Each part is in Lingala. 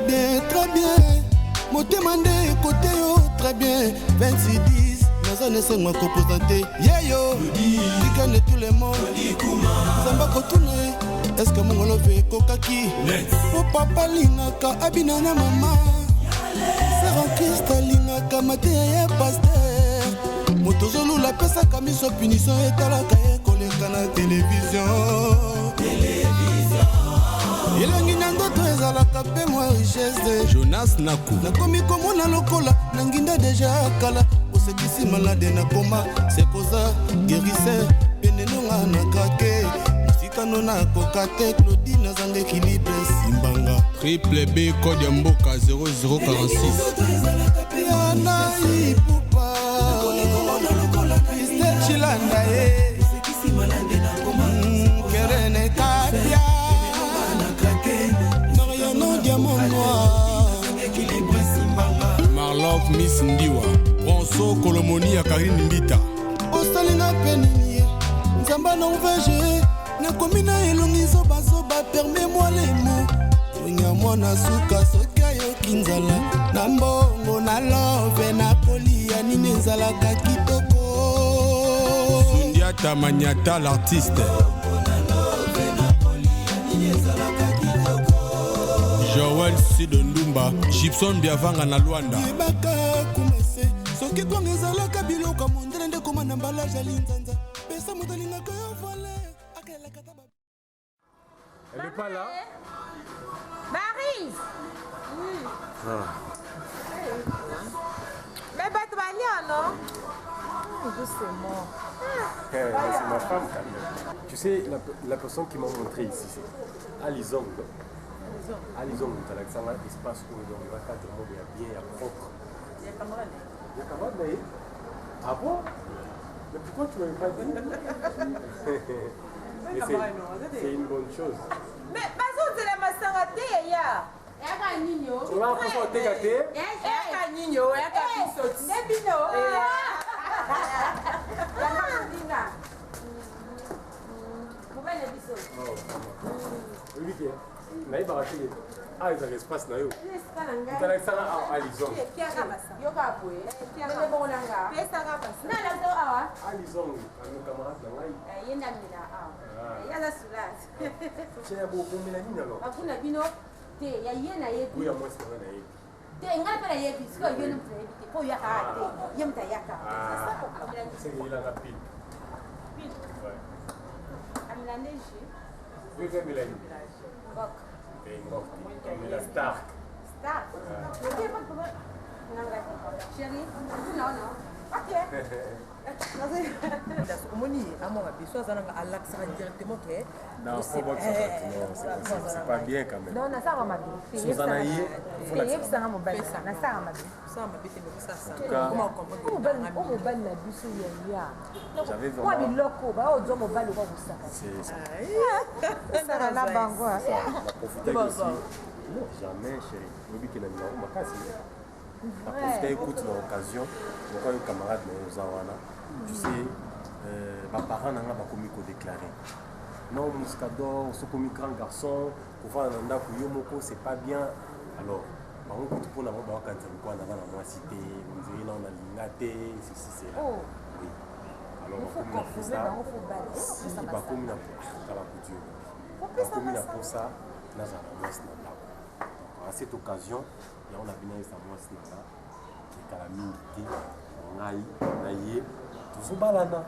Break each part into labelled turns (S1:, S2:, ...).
S1: Très bien, très bien. Motema nde ekote yo très bien. 26 10 naza na esengo ya kopresente yeyo likane tout le monde nzambe akotuna ye eske mongolove ekokaki po papa alingaka abina na mama sera krist alingaka mateya ya paster moto ozolula apesaka miso punition etalaka ye koleka na televizio elongi na ndoto ezalaka mpe mwa richesse.
S2: Jonas Naku.
S1: Nakomi komona lokola na nginda deja kala osekisi malade nakoma sekoza guérisseur pene nonga na krake mosika no nakoka te Claudine azanga équilibre simbanga.
S2: Triple B code ya mboka 0046.
S1: Yana Ipupa Christelle Chilanda ye Kerene Kapia Mariano Diamant Noir.
S2: Marlove Miss Ndiwa. Bronso Kolomoni ya Karine Mbita.
S1: Osalinga mpe nini ye nzambe na norvege nakomi na elongi zobazoba perme mwalemo onya mwana suka soki ayoki nzala na mbongo na love nakolia nini ezalaka kitoko.
S2: Sundiata Manyata l'artiste. Joel Sido Ndumba, Gibson Biavanga na Luanda.
S1: Yebaka kumase soki kwanga ezalaka biloko ya mondele nde koma na mbalage ya linzanza pesa moto alingaka yo vole akelaka ta.
S3: Elle n'est pas là.
S4: Marie. Mais bato balia, non?
S5: Doucement.
S3: Eh, mais c'est ma femme quand même. Tu sais, la personne qui m'a montré ici, c'est Alizong. Alizong, tu as un espace où donc, il va cadre il y a bien, il y a propre.
S5: Il y a camarade.
S3: Il y a camarade, mais... Ah bon? Mais pourquoi tu m'avais pas dit? Mais c'est une bonne chose.
S4: Mais bazozela masanga te ya.
S6: Eyaka nini o?
S3: Tu vas encore te gâter?
S5: Eyaka nini o? Eyaka biso ti.
S4: Nde bino. Yanga
S6: Mobali na biso.
S3: Oh, oui, oui, nayebaka te ah ezalaka espace na yo.
S6: Esika na ngai.
S3: Otalakisanga awa Alizong.
S6: Yoka boye. Ndenge bongo na nga.
S4: Pesaka basa.
S6: Nalakisa yo awa.
S3: Alizong ano camarade na ngai.
S6: Ye nde amela awa.
S3: Ah.
S6: Ye aza soulage.
S3: Tia bokomela nini alors?
S6: Bakuna bino te ya ye nayebi.
S3: Oyo ya mwasi na ngai nayebi.
S6: Te ngai mpe nayebi sikoyo yo nde moto nayebi te mpo oyaka awa te ye moto ayaka.
S3: Sengelelanga pile.
S6: Pile. Amela nde jus.
S3: Yo eza amela nini?
S6: Ngok.
S3: Eh, ngok te. Amela Stark.
S6: Stark. Ok, pas de problème. Nanga chérie, non non. Ok.
S5: Omoni amwa mabe so aza nanga alakisaka directement ke
S3: Non, faut pas que ça parte. Non, c'est pas bien quand même.
S7: Non, nasalaka mabe.
S3: Suzana ye, faut la
S7: Yebisanga mobali nasalaka mabe.
S5: Osala mabe te, mais
S3: En tout cas,
S7: O mobali na biso yaya
S3: J'avais
S7: mwa
S3: vraiment.
S7: biloko baozwa mobali okwa kosaka.
S3: C'est ça.
S4: Osala na bango.
S3: On a profité aussi. Non, jamais, chérie. Oyebi ke na numéro makasi. Na profité écoute na occasion. Pourquoi yo camarade na yo oza wana? Tu sais, baparent na nga bakomi kodéclarer. Non, Muscador, sokomi grand garçon, kovanda na ndako yo moko, c'est pas bien. Alors, bango kutu mpona bango bawakanisa lokola na bana mwasi te, ondire nao nalinga te, ceci cela.
S7: Oh.
S3: Oui. Alors
S7: Il faut
S3: bakomi na
S7: confirmer
S3: posa
S7: bango fo bala.
S3: si bakomi na tala kutu bakomi na posa nazala na mwasi na ndako. Donc à cette occasion yango na bino ayesa mwasi na nga ekala mingi te ngai na ye tozobalana.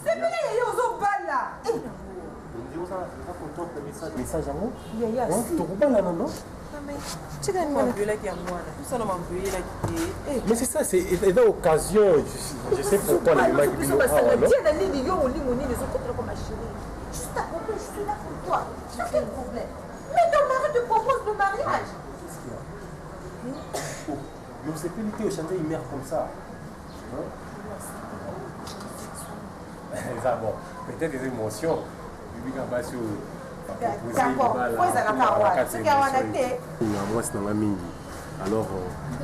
S7: Sepele yeye ozobala.
S3: Ondire oza contente na message yango.
S7: Yaya, si.
S3: Tokobalana non?
S5: Mambiolaki ya mwana tosala mambiolaki te.
S3: Mais c'est ça, c'est eza occasion. Je sais pourquoi namemaki
S7: biso
S3: bino awa
S7: basanga
S3: non.
S7: tia na nini yo molimo nini ezokotela ko ma chérie. Juste à côté, je suis là pour toi. Tu as quel problème? Mais ton mari te propose le mariage.
S3: Qu'est-ce qu'il y a? Oh, mais vous êtes te ochange humeur comme ça, hein? Eza bon, peut-être des émotions bibika basi oyo.
S4: D'accord, po ezalaka wana soki awana te.
S3: Ya mwasi nanga mingi alors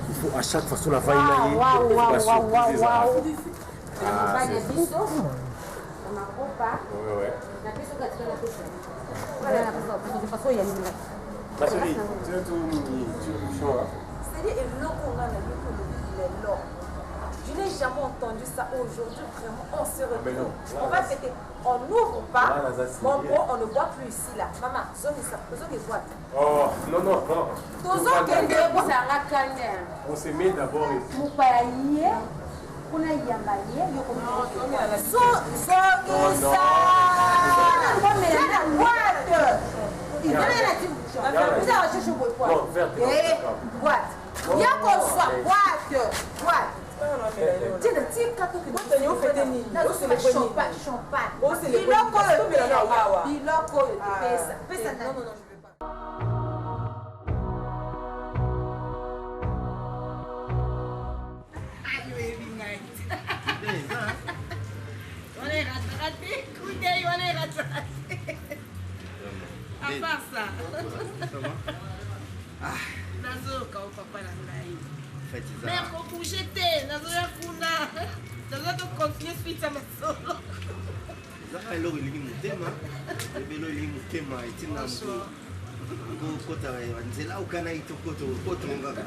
S3: il faut à chaque fois so navandi na ye
S7: Waouh, waouh, waouh,
S3: basurprise ezalaka.
S7: waouh.
S6: Mobali na biso. makopa.
S3: Ouais, ouais.
S6: Napesi oyo katika napesa. Voilà, napesa parce que oyo yalinga.
S3: Ma chérie, tu veux tout tu veux bouchon là?
S7: C'est-à-dire, eloko nga nayoki olobi lelo. Je n'ai jamais entendu ça aujourd'hui, vraiment, on se
S3: Mais non.
S7: retrouve. On va fêter. On n'ouvre pas.
S3: Là, là, ça, c'est
S7: Mon
S3: bien.
S7: bro, on ne boit plus ici, là. Maman, zongisa, zongi boîte.
S3: Oh, non, non, non.
S7: Tozokende.
S6: Ezanga kanda.
S3: On se met d'abord et puis.
S6: Mopaya ye kuna yamba ye yo
S7: Zongisa. Boîte. Il
S3: Non, verte, non, d'accord.
S7: Boîte. Yakozwa boîte. Boîte. Tina, tika
S5: Botani, ofete nini? Oselekwe nini?
S7: Champagne, champagne.
S5: Oselekwe nini?
S7: Biloko oyo
S5: Tomela na awa.
S7: biloko oyo topesa. Pesa na
S5: Non, non, non, je veux pas.
S4: Wana erataka te kudei wana erataka te à part ça nazoyoka o papa na ngai mais kobouge te nazoya kuna naza tocontinue suite ya masolo
S1: Ezaka eloko elingi motema, ebelo elingi motema etinda moto okokota nzela okanaki tokota okota ngo kaka.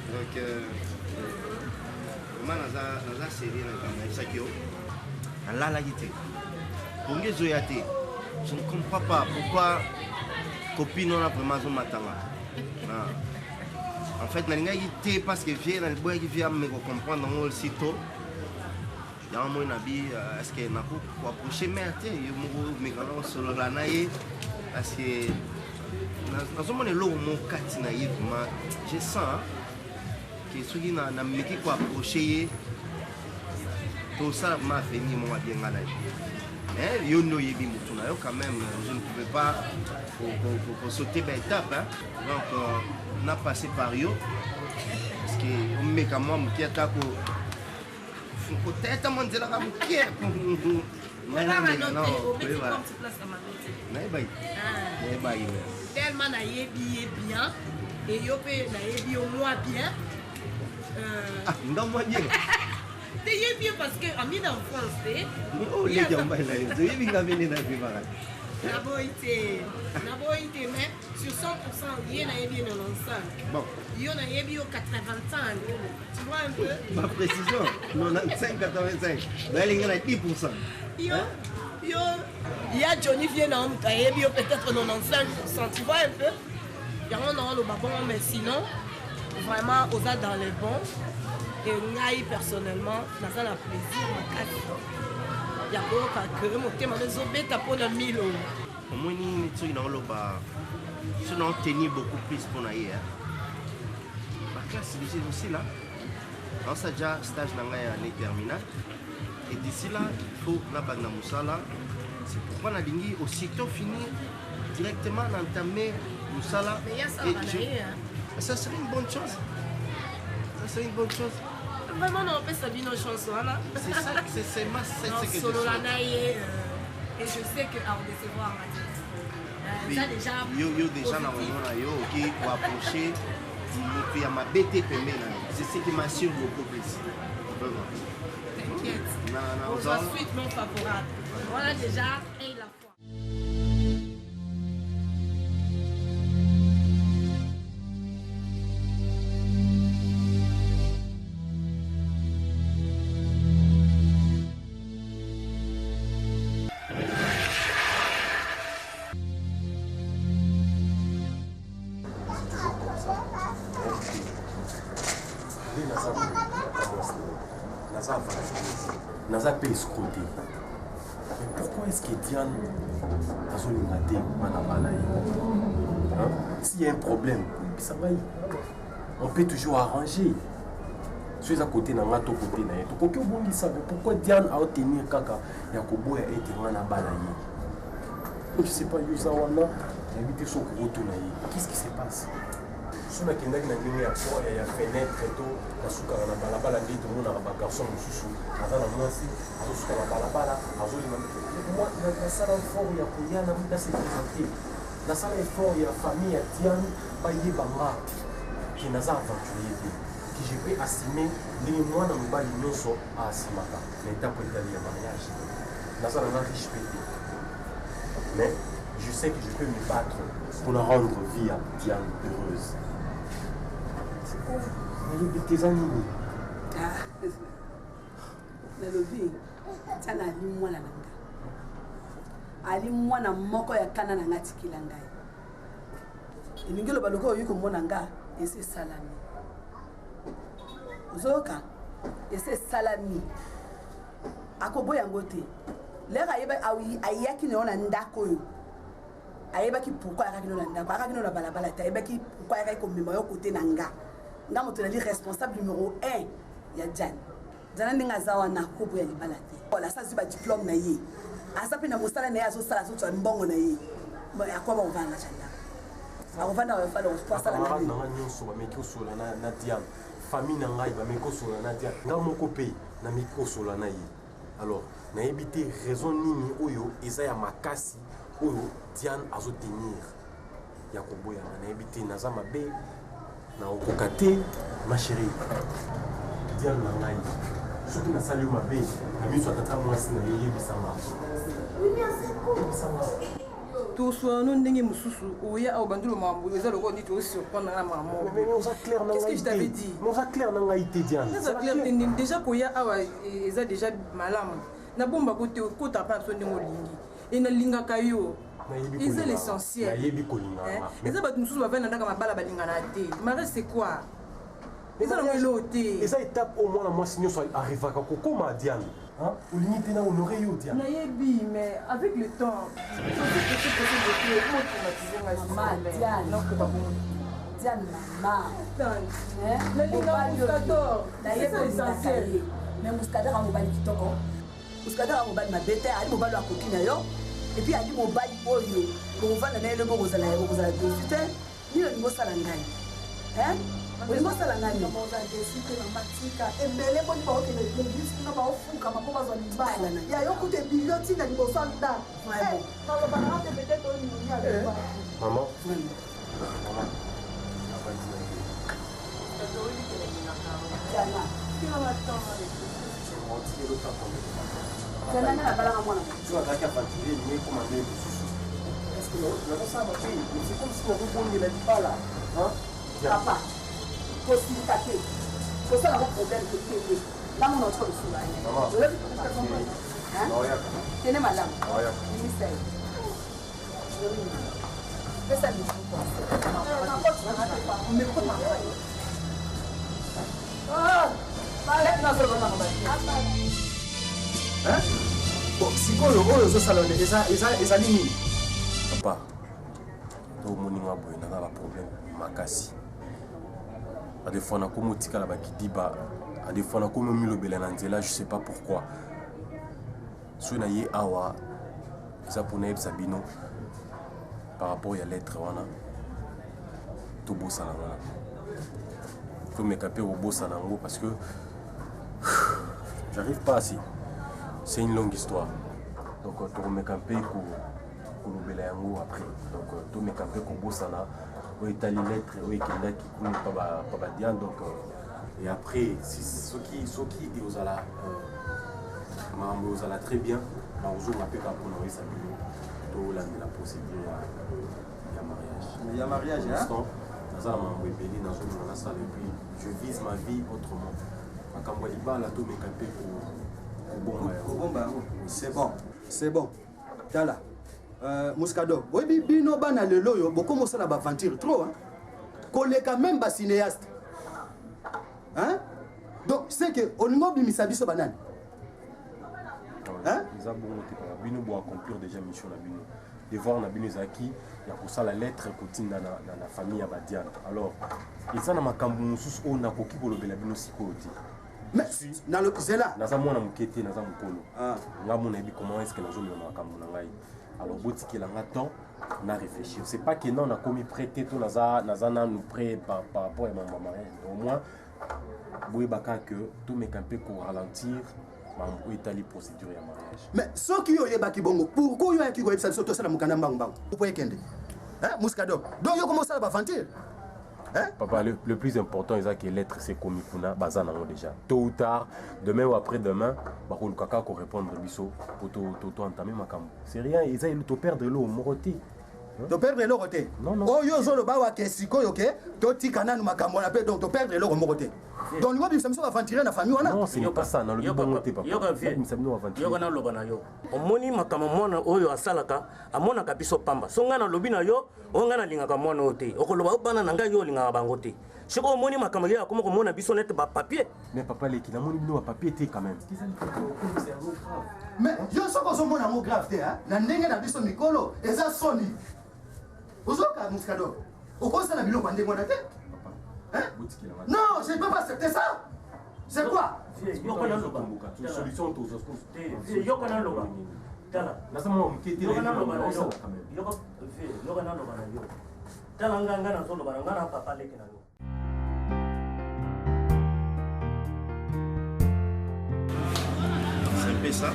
S1: Donc vraiment naza naza sérieux na likambo nayebisaki yo, nalalaki te, pongi ezoya te. Je ne comprends pas pourquoi copine wana vraiment azomatanga. Ah. En fait nalingaki te parce que vie naliboyaki vie ameka comprendre yango aussitôt. Yango moi nabi est ce que nako koapproche mare te, ye moko meka na kosolola na ye, parce que nazomona eloko moko kati na ye. Vraiment je sens ke soki nameki koapproche ye, tosala vraiment avenir moko abienga na ye. Mais yo nde oyebi motu na yo quand même, je ne pouvais pas kosauter baétape, hein. Donc na passé par yo parce que omeka mwa moke ata koteta mwa nzela ka moke ngai nameka na koyeba. Nayebaki, nayebaki me.
S4: Tellement nayebi ye bien et yo mpe nayebi yo moi bien.
S1: Ah, nga mwa bien.
S4: Teyebi ye parce que ami d'enfance te.
S1: Oleki ya mobali na yo, toyebi nga mpe nde navivaka.
S4: Naboyi te, naboyi te, mais sur 100 ye nayebi ye 95.
S1: Bon.
S4: Yo nayebi yo 85, tu vois un peu.
S1: Ma précision 95 85, bayelinga na 10.
S4: Yo yo ya Johnny vie na moto ayebi yo peut-être 95, tu vois un peu. Yango na oloba bongo, mais sinon vraiment oza dans le bon et ngai personnellement naza na plaisir makasi ya koyoka ke motema no ezobeta mpona milo.
S1: Omoni neti soki naoloba, soki naotenir beaucoup plus mpo na ye, baclasse déjà ezosila, naosala déjà stage na ngai ya année terminale et d'ici là il faut nabanda mosala. C'est pourquoi nalingi aussitôt finir directement naentamer mosala.
S4: Mais ya salaka na ye, hein.
S1: Ça serait une bonne chose, ça serait une bonne chose.
S4: Vraiment naopesa bino chance wana.
S1: C'est ça, c'est seulement c'est ce que je
S4: Nasolola
S1: souhaite.
S4: na ye et je sais que akodecevoir nga te. Eza déjà
S1: Yo, yo déjà na
S4: positif.
S1: komona yo oki koapproche moto ya mabe te pembeni na yo, c'est ce qui m'assure beaucoup plus vraiment.
S4: T'inquiète.
S1: Na
S4: ozwa suite non favorable voilà déjà et la foi.
S3: Toujours comme ça. Nde naza boye, mwasi naza aventurier, naza mpe escroc te, mais pourquoi est ce que Diane azolinga te bana bala ye? Hein? S'il y a un problème, oyebisa ngai, on peut toujours arranger. So eza kote na nga to kote na ye, tokoki obongisa. Mais pourquoi Diane aotenir kaka ya koboya ete nga na bala ye? Je sais pas. Yo oza wana, nayebi te soki okotuna ye qu'est ce qui se passe. So nakendaki na ndenge ya ya fenêtre to nasukaka na balabala, nde tomonaka bagarçon mosusu aza na mwasi, azosuka na balabala, azolinga. Moi nasala effort ya koya na se présenter, nasala effort ya famille ya Diane bayeba nga ke naza aventurier te, que je peux assumer ndenge mwana mobali nyonso aasimaka na etape etali ya mariage. Naza na nga riche mpe te, mais je sais que je peux me battre pour na rendre vie ya Diane heureuse. Nayebi te eza nini.
S8: Ah, nalobi Diane ali mwana na nga, ali mwana moko ya kana na nga atikela ngai. Elingi oloba lokola oyoki komona nga esi esalami, ozoyoka esi esalami, akoboya yango te. Lere ayaki na yo na ndako oyo, ayebaki pourquoi ayakaki no na ndako, ayakaki no na balabala te, ayebaki pourquoi ayakaki komema yo kote na nga. Nga moto nali responsable numéro 1 ya Diane. Diana ndenge aza wana akoboya libala te. Voilà, asa azwi badiplome na ye, aza mpe na mosala na ye, azosala, azozwa mbongo na ye, akoba kovanda na ndako, akovanda
S3: asala na nga nyonso. Bameki kosola na Diane, famille na ngai bameki kosola na Diane, nga moko mpe nameki kosola na ye. Alors nayebi te raison nini oyo eza ya makasi oyo Diane azotenir ya koboyanga. Nayebi te, naza mabe, nakokoka te. Ma chérie Diane na ngai, soki nasali yo mabe na miso ya tata mwasi na ye, yebisanga, yebisanga.
S5: Toswana ndenge mosusu oya awa bandolo makambo eza lokola neti osurprendre nga na makambo.
S3: Oza clair na
S5: Qu'est-ce que
S3: ngai
S5: je t'avais
S3: te.
S5: dit?
S3: Mais oza clair na ngai te, Diane.
S5: Naza clair te ndenge déjà koya awa eza déjà malamu. Nabombako te, okota mpa na biso ndenge olingi e nalingaka yo.
S3: Nayebi
S5: Eza
S3: kolinga.
S5: l'essentiel.
S3: Nayebi kolinga
S5: Hein?
S3: nga.
S5: Eza bato mosusu bavandi na ndako ya mabala balingana te. Mariage, c'est quoi? Eza nango eloko te.
S3: Eza étape oyo mwana mwasi nyonso arrivaka kokóma, Diane. Hein? Olingi te na honore yo, Diane?
S5: Nayebi, mais avec le temps
S8: Mama Diane.
S5: Nakoka bongo.
S8: Diane, mama.
S5: Nalinga Muscador. C'est ça l'essentiel.
S8: Mais Muscador a mobali kitoko, Muscador a mobali mabe te, ali mobali oyo akoki na yo, et puis ali mobali oyo bokovanda na ye lobi, okozala déçu te. Nini olingi osala ngai? Hein? Olingi osala ngai nini?
S7: Oza déçu te, mama, tika. Ebele boni baokende église kuna, baofukama mpo bazwa libala ya yo, kuta ebilio ntina liboso ya ndako.
S8: Vraiment.
S7: Naloba nanga te, peut-être oyo nini aloba.
S3: Mama, mama, nabandi na ye.
S8: Diana.
S3: Otikeli otako.
S8: Diana, nga nabalaka mwana moto.
S3: So azalaki aventurier, elingi ekoma ndenge mosusu. Est-ce que nazosala mabe? Mais c'est comme si nazobondela libala. Hein, Diane?
S8: Papa, kosilika te, kosala ngo problème te te te, nga mona otika kosula ye.
S3: Mama.
S8: Oyoki, papa?
S3: Naoyaka.
S8: Tene malamu.
S3: Naoyaka.
S8: Bimisa ye, pesa biso.
S9: Hein? Bon, sikoyo oyo ozosala wana ezali nini?
S3: Papa, to omoni nga boye, naza na baproblème makasi. Des fois nakomi otikala bakidiba, des fois nakomi omilobela na nzela, je sais pas pourquoi. Soki na ye awa eza mpona yebisa bino par rapport ya lettre wana. Tobosana wana, tomeka mpe kobosana yango parce que j'arrive pas assez. C'est une longue histoire, donc tokomeka mpe kolobela yango après. Donc tomeka mpe kobosana oyo etali lettre oyo ekendaki kuna pa badiane. Donc et après si, soki ekozala makambo ekozala très bien, nakozonga mpe kaka mpona oyesa bino tolandela procédure ya mariage.
S9: Ya mariage,
S3: Pour
S9: hein?
S3: l'instant, naza na makambo ebele nazomona nasala et puis je vise ma vie autrement. Makambo ya libala, tomeka mpe kobomba yango.
S9: Kobomba yango, c'est bon, c'est bon. Tala, Muscador, boyebi bino bana lelo oyo bokomi osala baaventure trop, hein? Koleka même bacinéaste, hein? Donc c'est que olingi obimisa biso banani, hein?
S3: Eza bongo te, papa. Bino boaccomplir déjà mission na bino. Devoir na bino ezalaki ya kosala lettre kotinda na famille ya badiane. Alors eza na makambo mosusu oyo nakoki kolobela bino sikoyo te.
S9: Mais zela.
S3: Naza mwana moke te, naza mokolo. Nga mo nayebi comment est ce que nazomema makambo na ngai. Alors botikela nga temps na réfléchir. C'est pas que non, nakomi prêt te to naza nanu prêt par rapport ya mambo ya mariage. Au moins boyebaka que tomeka mpe koralentir makambo oyo etali procédure ya mariage.
S9: Mais soki yo oyebaki bongo, pourquoi oyo ayaki koyebisa biso tosala mokanda mbangu mbangu po ekende? Hein, Muscador, donc yo koma osala baaventure? Hein?
S3: Papa, le plus important eza que lettre se komi kuna, baza nango déjà. Tôt ou tard, demain ou après demain, bakoluka kaka korépondre biso po to entamer makambo. C'est rien, eza toperdre eloko moko te.
S9: Toperdre eloko te? Oyo ozoloba awa ke sikoyo ke totika nanu makambo wana mpe, donc toperdre eloko moko te. Donc lingo bimisa biso baaventurier na famille wana?
S3: Non, ce n'est pas ça, nalobi bongo te, papa.
S10: Yoka vie.
S3: Nabimisa bino aventurier.
S10: Yoka, naloba na yo. Omoni makambo mwana oyo asalaka, amonaka biso pamba. So ngai nalobi na yo, oyo ngai nalingaka mwana oyo te, okoloba o bana na ngai yo olingaka bango te. Soki omoni makambo ye akoma komona biso nete bapapier.
S3: Mais papa leki, namoni bino bapapier te quand même.
S9: Mais yo soki ozomona yango grave te, hein? Na ndenge na biso mikolo eza soni. Ozoyoka, Muscador, okosala biloko ya ndenge wana te, hein? Non, je ne peux pas accepter ça. C'est quoi?
S10: Yoka naloba.
S3: Solution.
S10: Yoka naloba, tala.
S3: Naza mwa moke te.
S10: Yoka naloba na yo. Yoka vie, yoka naloba na yo. Tala, nga nazoloba na nga na papa leki na yo.
S11: C'est un peu ça.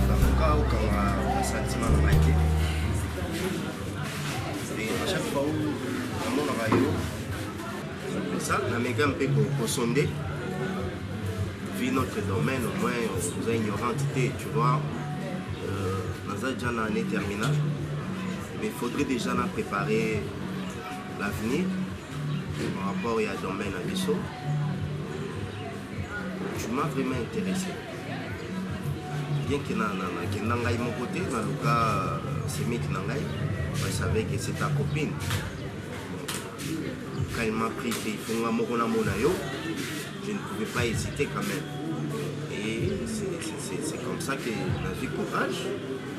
S11: Nakoka okanga basentiment na ngai te. Et à chaque fois où namonaka yo, c'est un peu ça. Nameka mpe kosonde vu notre domaine, au moins oza ignorante te, tu vois. Naza déjà na année terminale, mais il faudrait déjà na préparer l'avenir par rapport ya domaine na biso. Tu m'as vraiment intéressé, bien que nakenda ngai moko te, naluka semeki na ngai. Je savais que c'est ta copine. Quand il m'a pris il faut nga moko namona yo, je ne pouvais pas hésiter quand même. Et c'est comme ça que nazwi courage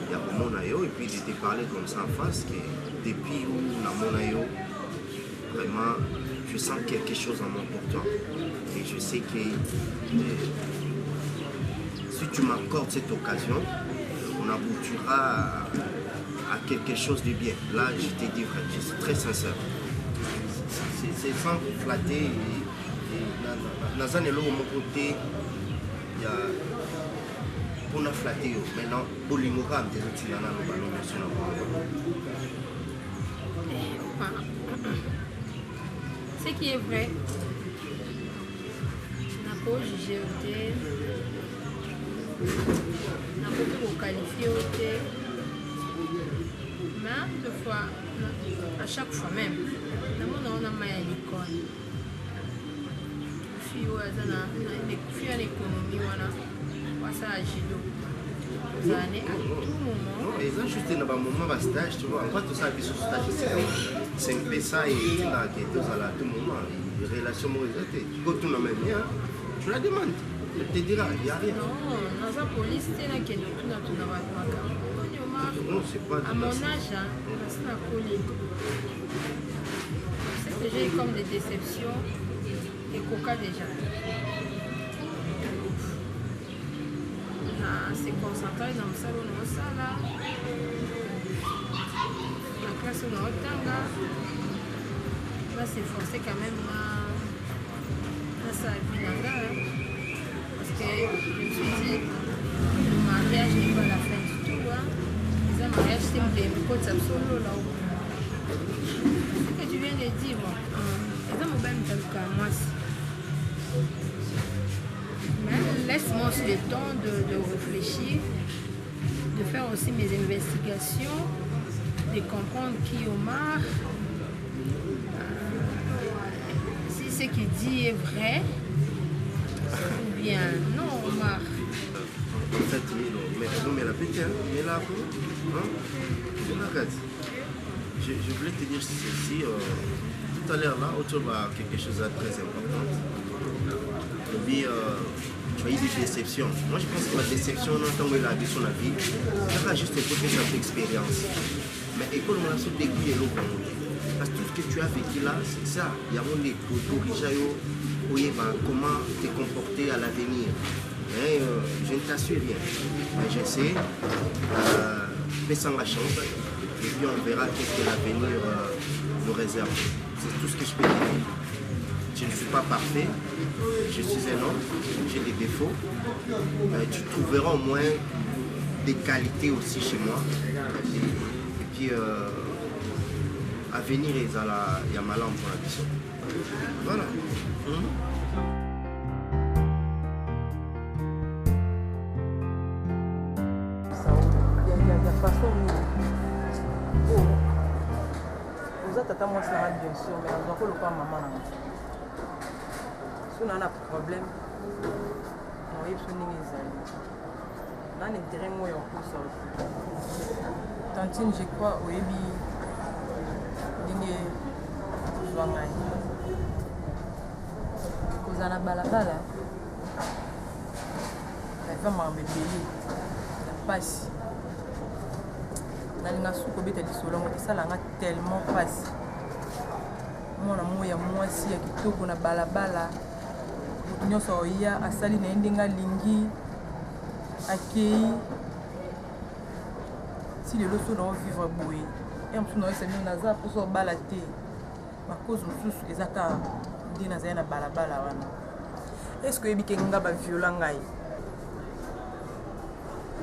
S11: ya komona yo et puis de te parler comme ça en face, que depuis où namona yo, vraiment, je sens quelque chose en moi pour toi. Et je sais que si tu m'accordes cette occasion, on aboutira à quelque chose de bien. Là, je te dis vrai, je suis très sincère. C'est sans flatter. Et naza na eloko moko te ya mpona flatter yo. Maintenant, bolingo kaka nte ezotina naloba no nyonso na koloba.
S6: Ce qui est vrai, nakojuge yo te, nakoki koqualifie yo te, mais deux fois, à chaque fois même namona wana mai ya likone, fille oyo aza na fille wana, économie wana wasala judo, ozala ne à tout moment.
S11: Non, eza juste na bamoment bastage, tu vois. Encore tosala biso stage, c'est un peu ça. Etindaka ke tozala à tout moment relation moko eza te. Kotuna même bien, tu la demandes, elle te dira, y a rien.
S6: Non, naza police te, nakende otunatuna bato makambo onyoma.
S11: Non, c'est pas
S6: À mon âge, hein, nasi nakoli. Ce que j'ai eu comme des déceptions ekoka déjà. Na se concentre na mosala oyo naosala, na classe oyo naotanga, na s'efforcer quand même na nasala vie na nga, parce que je me suis dit, le mariage n'est pas la fin du tout, hein. Eza mariage te moto ekotisa biso lola. Ce que tu viens de dire, bon, eza mobali moto alukaka mwasi. Mais laisse-moi aussi le temps de réfléchir, de faire aussi mes investigations, de comprendre qui Omar, si ce qu'il dit est vrai ou bien non, Omar.
S11: En fait, Milo, mais non, mais la pété, hein, mais là, hein, je voulais te dire ceci, tout à l'heure là, autour de quelque chose de très important. Puis, tu as eu des déceptions. Moi, je pense que la déception, non, tant que la vie sur la vie, ça va juste écouter cette expérience. Mais écoute, on a ce dégoût et l'autre. Parce que tout ce que tu as vécu là, c'est ça. Il y a un comment te comporter à l'avenir. Mais, je ne t'assure rien. Mais j'essaie, fais sans la chance, et puis on verra qu'est-ce que l'avenir nous réserve. C'est tout ce que je peux dire. Je ne suis pas parfait, je suis un homme, j'ai des défauts. Mais tu trouveras au moins des qualités aussi chez moi. Et puis, Avenir ezala ya malamu mpona biso. Voilà.
S5: Ya façon nini oh, oza tata mwasi nanga bien sûr, mais nazwaka lokola mama nanga. So naa na problème, naoyebi so ndenge ezali naa na intérêt moko ya kokosa. Tantine, je crois oyebi ndenge ozwa ngai kozala na balabala, naza makambo ebele ya mpasi. Nalinga su kobeta lisolo yango, esalanga tellement mpasi. Mwana moko ya mwasi ya kitoko na balabala, moto nyonso oya asali na ye ndenge alingi, akei. Ti lelo so naovivre boye, ya mosusu naoyesa bino, naza mposa obala te. Bakoze mosusu eza kaka nde nazali na balabala wana. Est ce que oyebi ke nga baviola ngai?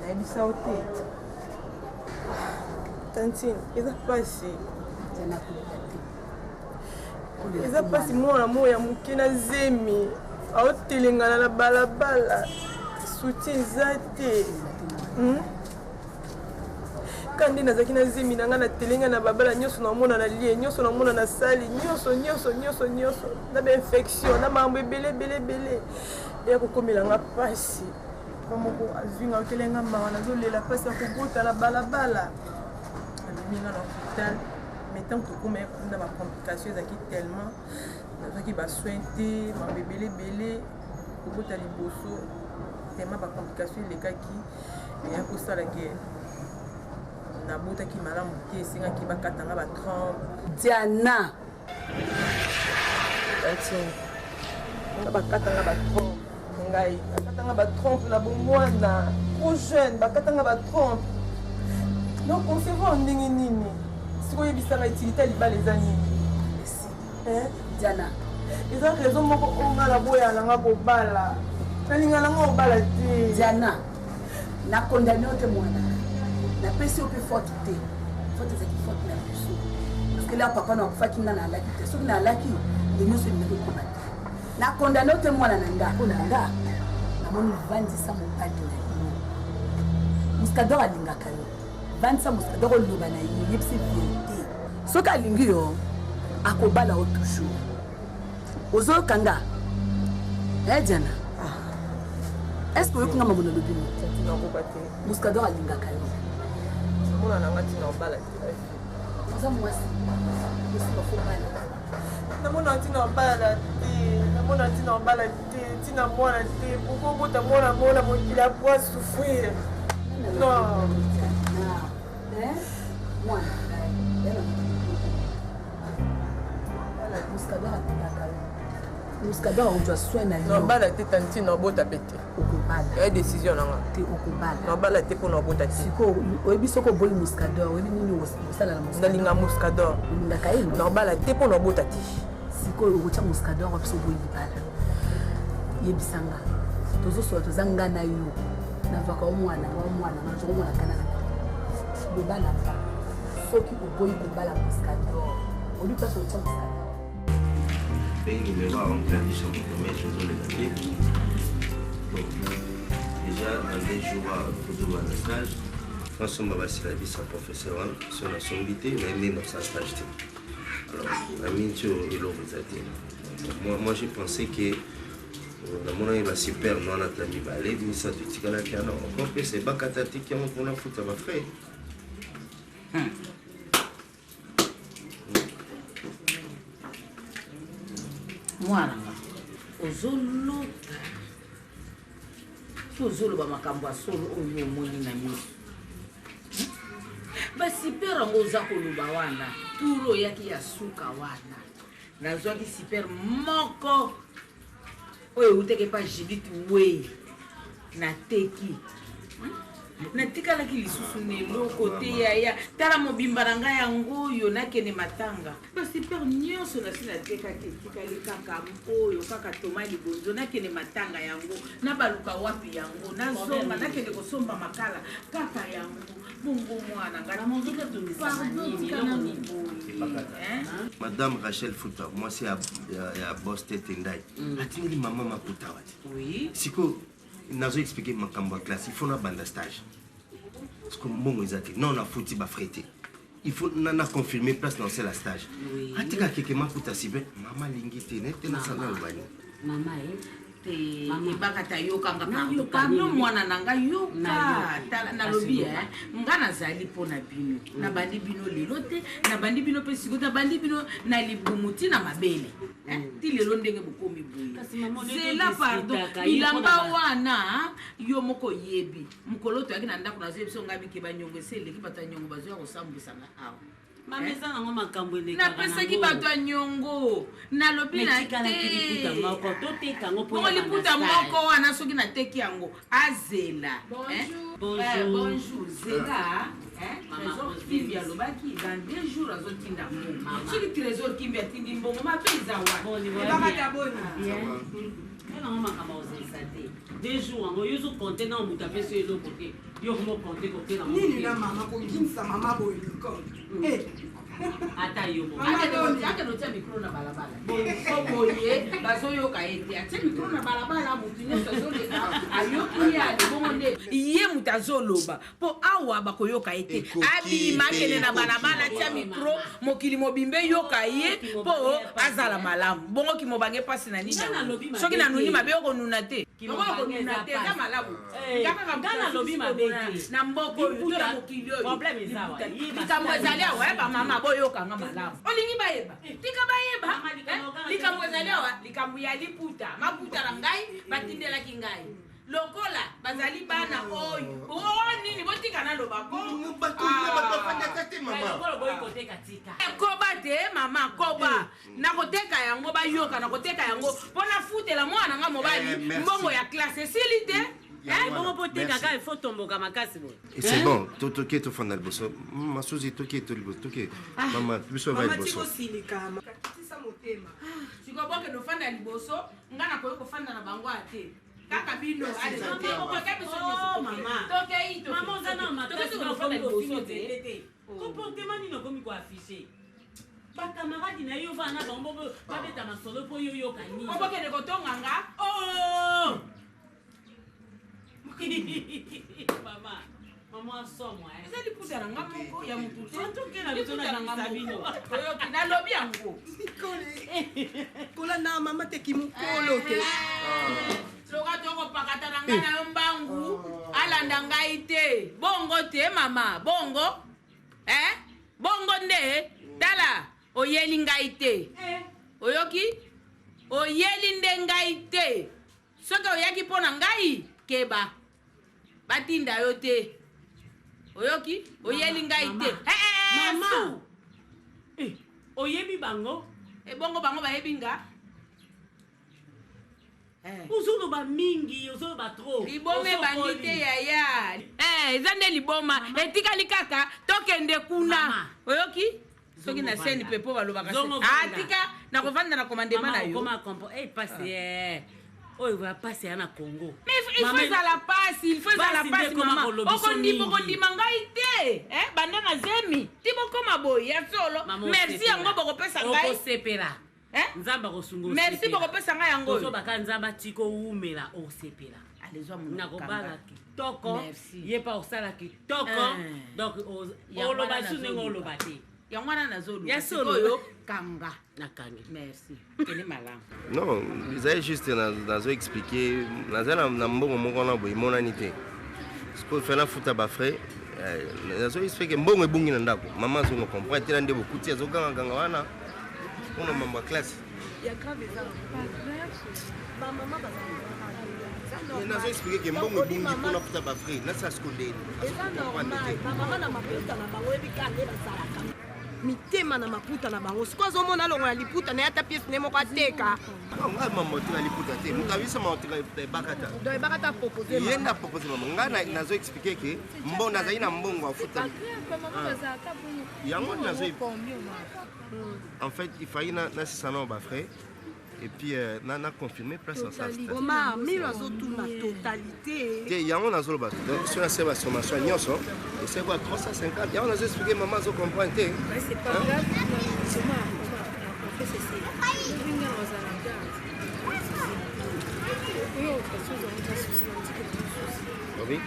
S5: Nayebisa yo te, tantine, eza mpasi, eza mpasi. Mwana moko ya moke na zemi aotelengana na balabala, soutien eza te. Ka nde nazalaki na zemi na ngai, natelenga na babala nyonso, namona na lie nyonso, namona na sali nyonso nyonso nyonso nyonso, na bainfection, na makambo ebele ebele ebele eya kokomela nga mpasi. Pa moko azwi nga, okelenga mawa, nazolela mpasi ya kobota na balabala. Amemi nga na hôpital, mais ntango tokóma ya kuna, bacomplication ezalaki tellement, nazwaki basoin te, makambo ebele ebele. Kobota liboso, tellement bacomplication elekaki, eya kosala ke nabotaki malamu te, esengaki bakatanga batrompe.
S8: Diana.
S5: Nga bakatanga batrompe, ngai bakatanga batrompe na bomwana, trop jeune, bakatanga batrompe. Donc concevoir ndenge nini? Sikoyo oyebisanga, utilité ya libala eza nini?
S8: Diana.
S5: Eza raison moko oyo nga naboya nanga kobala, nalinga nanga kobala te.
S8: Diana, nakondane yo te, mwana. Napesi yo mpe faute te. Faute ezalaki faute na biso, parce que là papa na akufaki, nga naalaki te. Soki naalaki nde nyonso elingaki okoma te. Nakondane yo te, mwana na nga. Mpo na nga, namoni vandisa mobali na yo. Muscador alingaka yo. Vandisa Muscador, oloba na ye, yebisi vérité. Soki alingi yo, akobala yo toujours. Ozoyoka nga, eh, Diana? Est ce que oyoki nga mambo nalobi?
S5: Nakoka te.
S8: Muscador alingaka yo.
S5: Mona nanga ntina obala te.
S8: Oza mwasi, osimba fo bala.
S5: Namona ntina obala te, namona ntina obala te, ntina mwana te. Pourquoi obota mwana mona mokili apoi souffrir? Non.
S8: Mwana, Muscador alingaka yo. Muscador akozwa soin na yo.
S5: Nabala te, tantine, nabota pe te.
S8: Okobala.
S5: Ya décision nanga.
S8: Te, okobala.
S5: Nabala te mpo nabota te.
S8: Sikoyo oyebi, soki oboyi Muscador, oyebi nini osala na Muscador?
S5: Nalinga Muscador.
S8: Olingaka ye.
S5: Nabala te mpo nabota te.
S8: Sikoyo okotya Muscador wapi so oboyi libala? Yebisanga. Tozosola, toza nga na yo. Nazwaka o mwana wa mwana, nazwaka mwana kana na loba na nga. Soki oboyi kobala Muscador, oyebi place otya Muscador?
S11: Ndenge numéro a perdu son mais tozolela te. Bon, déjà dans 2 jours tozoloba na stage, nasomba basyllabus ya professeur wana. So nasombi te, nayebi ndenge nasala stage te. Alors na minti oyo eloko eza te. Moi j'ai pensé que namonaki basuper no wana ata mibale misato etikalaki wana, encore pesa ebakata, atiki yango mpona futa bafrais.
S12: Mwana nga, ozolota to ozoloba makambo ya solo oyo omoni na miso? Basuper yango oza koloba wana, tour oyaki ya suka wana, nazwaki super moko oyo eutaki epa Judith Wei, nateki. Natikalaki lisusu na eloko te yaya. Tala mobimba na ngai yango oyo nakende matanga. Basiper nyonso nasi natekaki etikali kaka oyo kaka toma libonzo nakende matanga yango nabaluka wapi yango nazonga nakende kosomba makala kaka yango bongo mwana ngai pardon tika nanu boye
S11: Madame Rachel Futa, mwasi ya, ya, ya boss Tete Ndai, atindeli mama maputa wati.
S12: Oui.
S11: Siko nazo expliquer makambo ya classe, il faut na banda stage. Siko mbongo eza te. Non, nafuti ba frais te. Il faut na, na confirmer place na osala stage.
S12: Oui.
S11: Atika keke maputa sibe, mama alingi te, na te nasala lobani.
S12: Mama e te ebakata yokanga
S13: Nayoka
S12: pardon
S13: nini?
S12: mwana na ngai yoka
S13: Nayoka.
S12: tala nalobi
S13: Kasi
S12: eh, nga nazali mpo na bino nabandi bino lelo te nabandi bino mpe sikoyo nabandi bino na libumu ti na mabele Eh, ti lelo ndenge bokomi boye
S13: mama, oleki
S12: zela pardon
S13: odiskutaka, ye
S12: bilamba
S13: mpona ba-
S12: wana yo moko oyebi mokolo toyaki na ndako nazoyebi biso ngai bikeba nyongo esi eleki bato ya nyongo bazoya kosambwisanga awa
S13: Mama
S12: Eh?
S13: eza nango makambo elekaka
S12: napesaki bato ya nyongo nalobi na
S13: Netikalaki liputa
S12: te
S13: moko toteka yango mpo
S12: bongo
S13: ya
S12: liputa
S13: banda
S12: moko
S13: stage.
S12: wana soki nateki yango azela Eh?
S13: Bonjour.
S12: Eh, bonjour zela eh,
S13: Mama
S12: Trésor
S13: Rose.
S12: Kimbi alobaki dans deux jours azotinda mbongo
S13: Mama.
S12: soki trésor kimbi atindi mbongo mabe eza
S13: Ebakata boni. Bien. Ela ngo makambo ozelisa te deux jours yango yo ozokonte na moto apesi yo eloko te yo komo konte kote na
S4: nini na mama kokinisa mama boye likolo
S13: ata yo moko.
S12: akende otia mikro na balabala po boye bazoyoka ye te atie mikro na balabala motu nyonso azoleka ayoki ye alibongo nde ye moto azoloba mpo awa bakoyoka ye te abima akende na balabala atia mikro mokili mobimba eyoka ye mpo azala malamu bongo kimobange mpasi na nini
S13: Nga
S12: yango?
S13: nalobi mabe
S12: soki nanuni
S13: te.
S12: mabe okonuna te
S13: Kimobange
S12: okonuna
S13: eza
S12: te eza
S13: pasi.
S12: malamu
S13: Eh,
S12: Nga kaka
S13: nga
S12: moto
S13: nalobi
S12: asisi
S13: mabe
S12: konuna
S13: te.
S12: na mboka oyo to na
S13: Liputa,
S12: mokili oyo
S13: problème eza awa.
S12: Liputa.
S13: Ye
S12: likambo
S13: basali
S12: ezali awa
S13: basali.
S12: bamama boyokanga malamu olingi bayeba tika bayeba Eh, likambo ezali awa likambo ya liputa maputa na ngai batindelaki ngai lokola bazali bana oyo o nini botika naloba ko
S13: Lokola boyi koteka tika
S12: koba te mama koba nakoteka yango bayoka nakoteka yango mpo nafutela mwana nga mobali
S11: Eh, merci.
S12: mbongo ya klase esili te
S11: Yango
S13: bongo mpo
S11: wana.
S13: teka
S11: Merci.
S13: kaka ifo tomboka makasi boye
S11: Et c'est bon, to- toke tofanda liboso. Masuzi toke to liboso, toke. Mama, biso va
S4: mama
S11: liboso.
S4: tikosilika kakitisa motema
S12: sikoyo bokende ofanda liboso nga nakoki kofanda na bango ya te kaka bino
S13: Mama,
S12: tokei
S13: oh, mama. Mama, oza na makasi na okomi kofina nzete te comportement nini okomi koaffiche bakamaradi na yo vana na bango babeta masolo mpo yo yoka nini
S12: obokende kotonga nga
S13: Oh! mama mama asomwa
S12: eza liputa na nga moko ya motu
S13: Toke na biso
S12: liputa na nga
S13: na bino.
S12: moko oyoki nalobi yango
S4: kolanda mama teki mokolo te
S12: soka tokopakata na ngai na yo mbangu alanda ngai te bongo te mama bongo eh? bongo nde tala oyeli ngai te oyoki oyeli nde ngai te soki oyaki mpo na ngai keba batinda yo te oyoki oyeli ngai te Eh, eh, eh,
S13: Mama.
S12: su.
S13: oyebi bango
S12: ebongo bango bayebi nga
S13: ozoloba mingi ozoloba trop
S12: liboma ebandi te yaya Eh, eza nde liboma etikali kaka tokende kuna oyoki soki na seni mpe mpo balobaka
S13: Zongo
S12: se- Ah,
S13: vanda.
S12: tika nakovanda na komandema na yo
S13: pasi oyo ya pasi ya na congo
S12: Mais il faut ezala pasi il faut ezala
S13: Pasi nde
S12: pasi
S13: ekoma
S12: mama
S13: koloba biso
S12: okondima
S13: mingi.
S12: okondima ngai te Eh, banda na zemi ti bokoma boye ya solo
S13: Mama,
S12: merci
S13: osepela.
S12: yango bokopesa ngai
S13: okosepela nzambe akosunga
S12: Merci bokopesa ngai yango oyo.
S13: tozobaka nzambe atika owumela osepela nakobala kitoko ye mpe osala kitoko
S12: Eh.
S13: donc
S12: Yango
S13: oloba
S12: wana
S13: su ndenge
S12: nazoluka.
S13: oloba te
S12: yango wana nazoluka
S13: Ya solo.
S12: sikoyo kanga
S13: nakangi
S12: merci kende malamu
S11: Non, ezali juste nazo expliquer, naza na na mbongo moko wana boye emonani te. Sikoyo fe nafuta bafrais, nazo expliquer mbongo ebungi na ndako. Mama azongo comprendre te na nde bokuti azogangaganga wana mpona mambo ya classe.
S4: ya grave eza bamama
S11: Mais nazo expliquer ke mbongo ebungi mpona futa bafrais, nasala sikoyo ndeni.
S4: eza normal bamama na maputa na bango oyebi kaka nde basalaka. Mitema na maputa na bango. Sikoyo azomona alongola liputa na ye ata pièce ne moko ateka.
S11: Ngai mama otika liputa te. Moto abisa mama otika liputa ebakata.
S4: Donc ebakata propose
S11: mama. Ye nde apropose mama. Ngai nazo expliquer ke mbongo nazali na mbongo afuta. Yango nazo En fait, il fallait na nasisa nao ba frais et puis euh, na na confirmer place na sala.
S4: Omar, milo azotuna totalité.
S11: Te yango nazoloba donc soki nasala ba sommation nyonso esali kwa 350 yango nazo expliquer mama azo comprendre te.
S6: C'est pas grave, Omar, Omar, on fait ceci.
S11: Oui.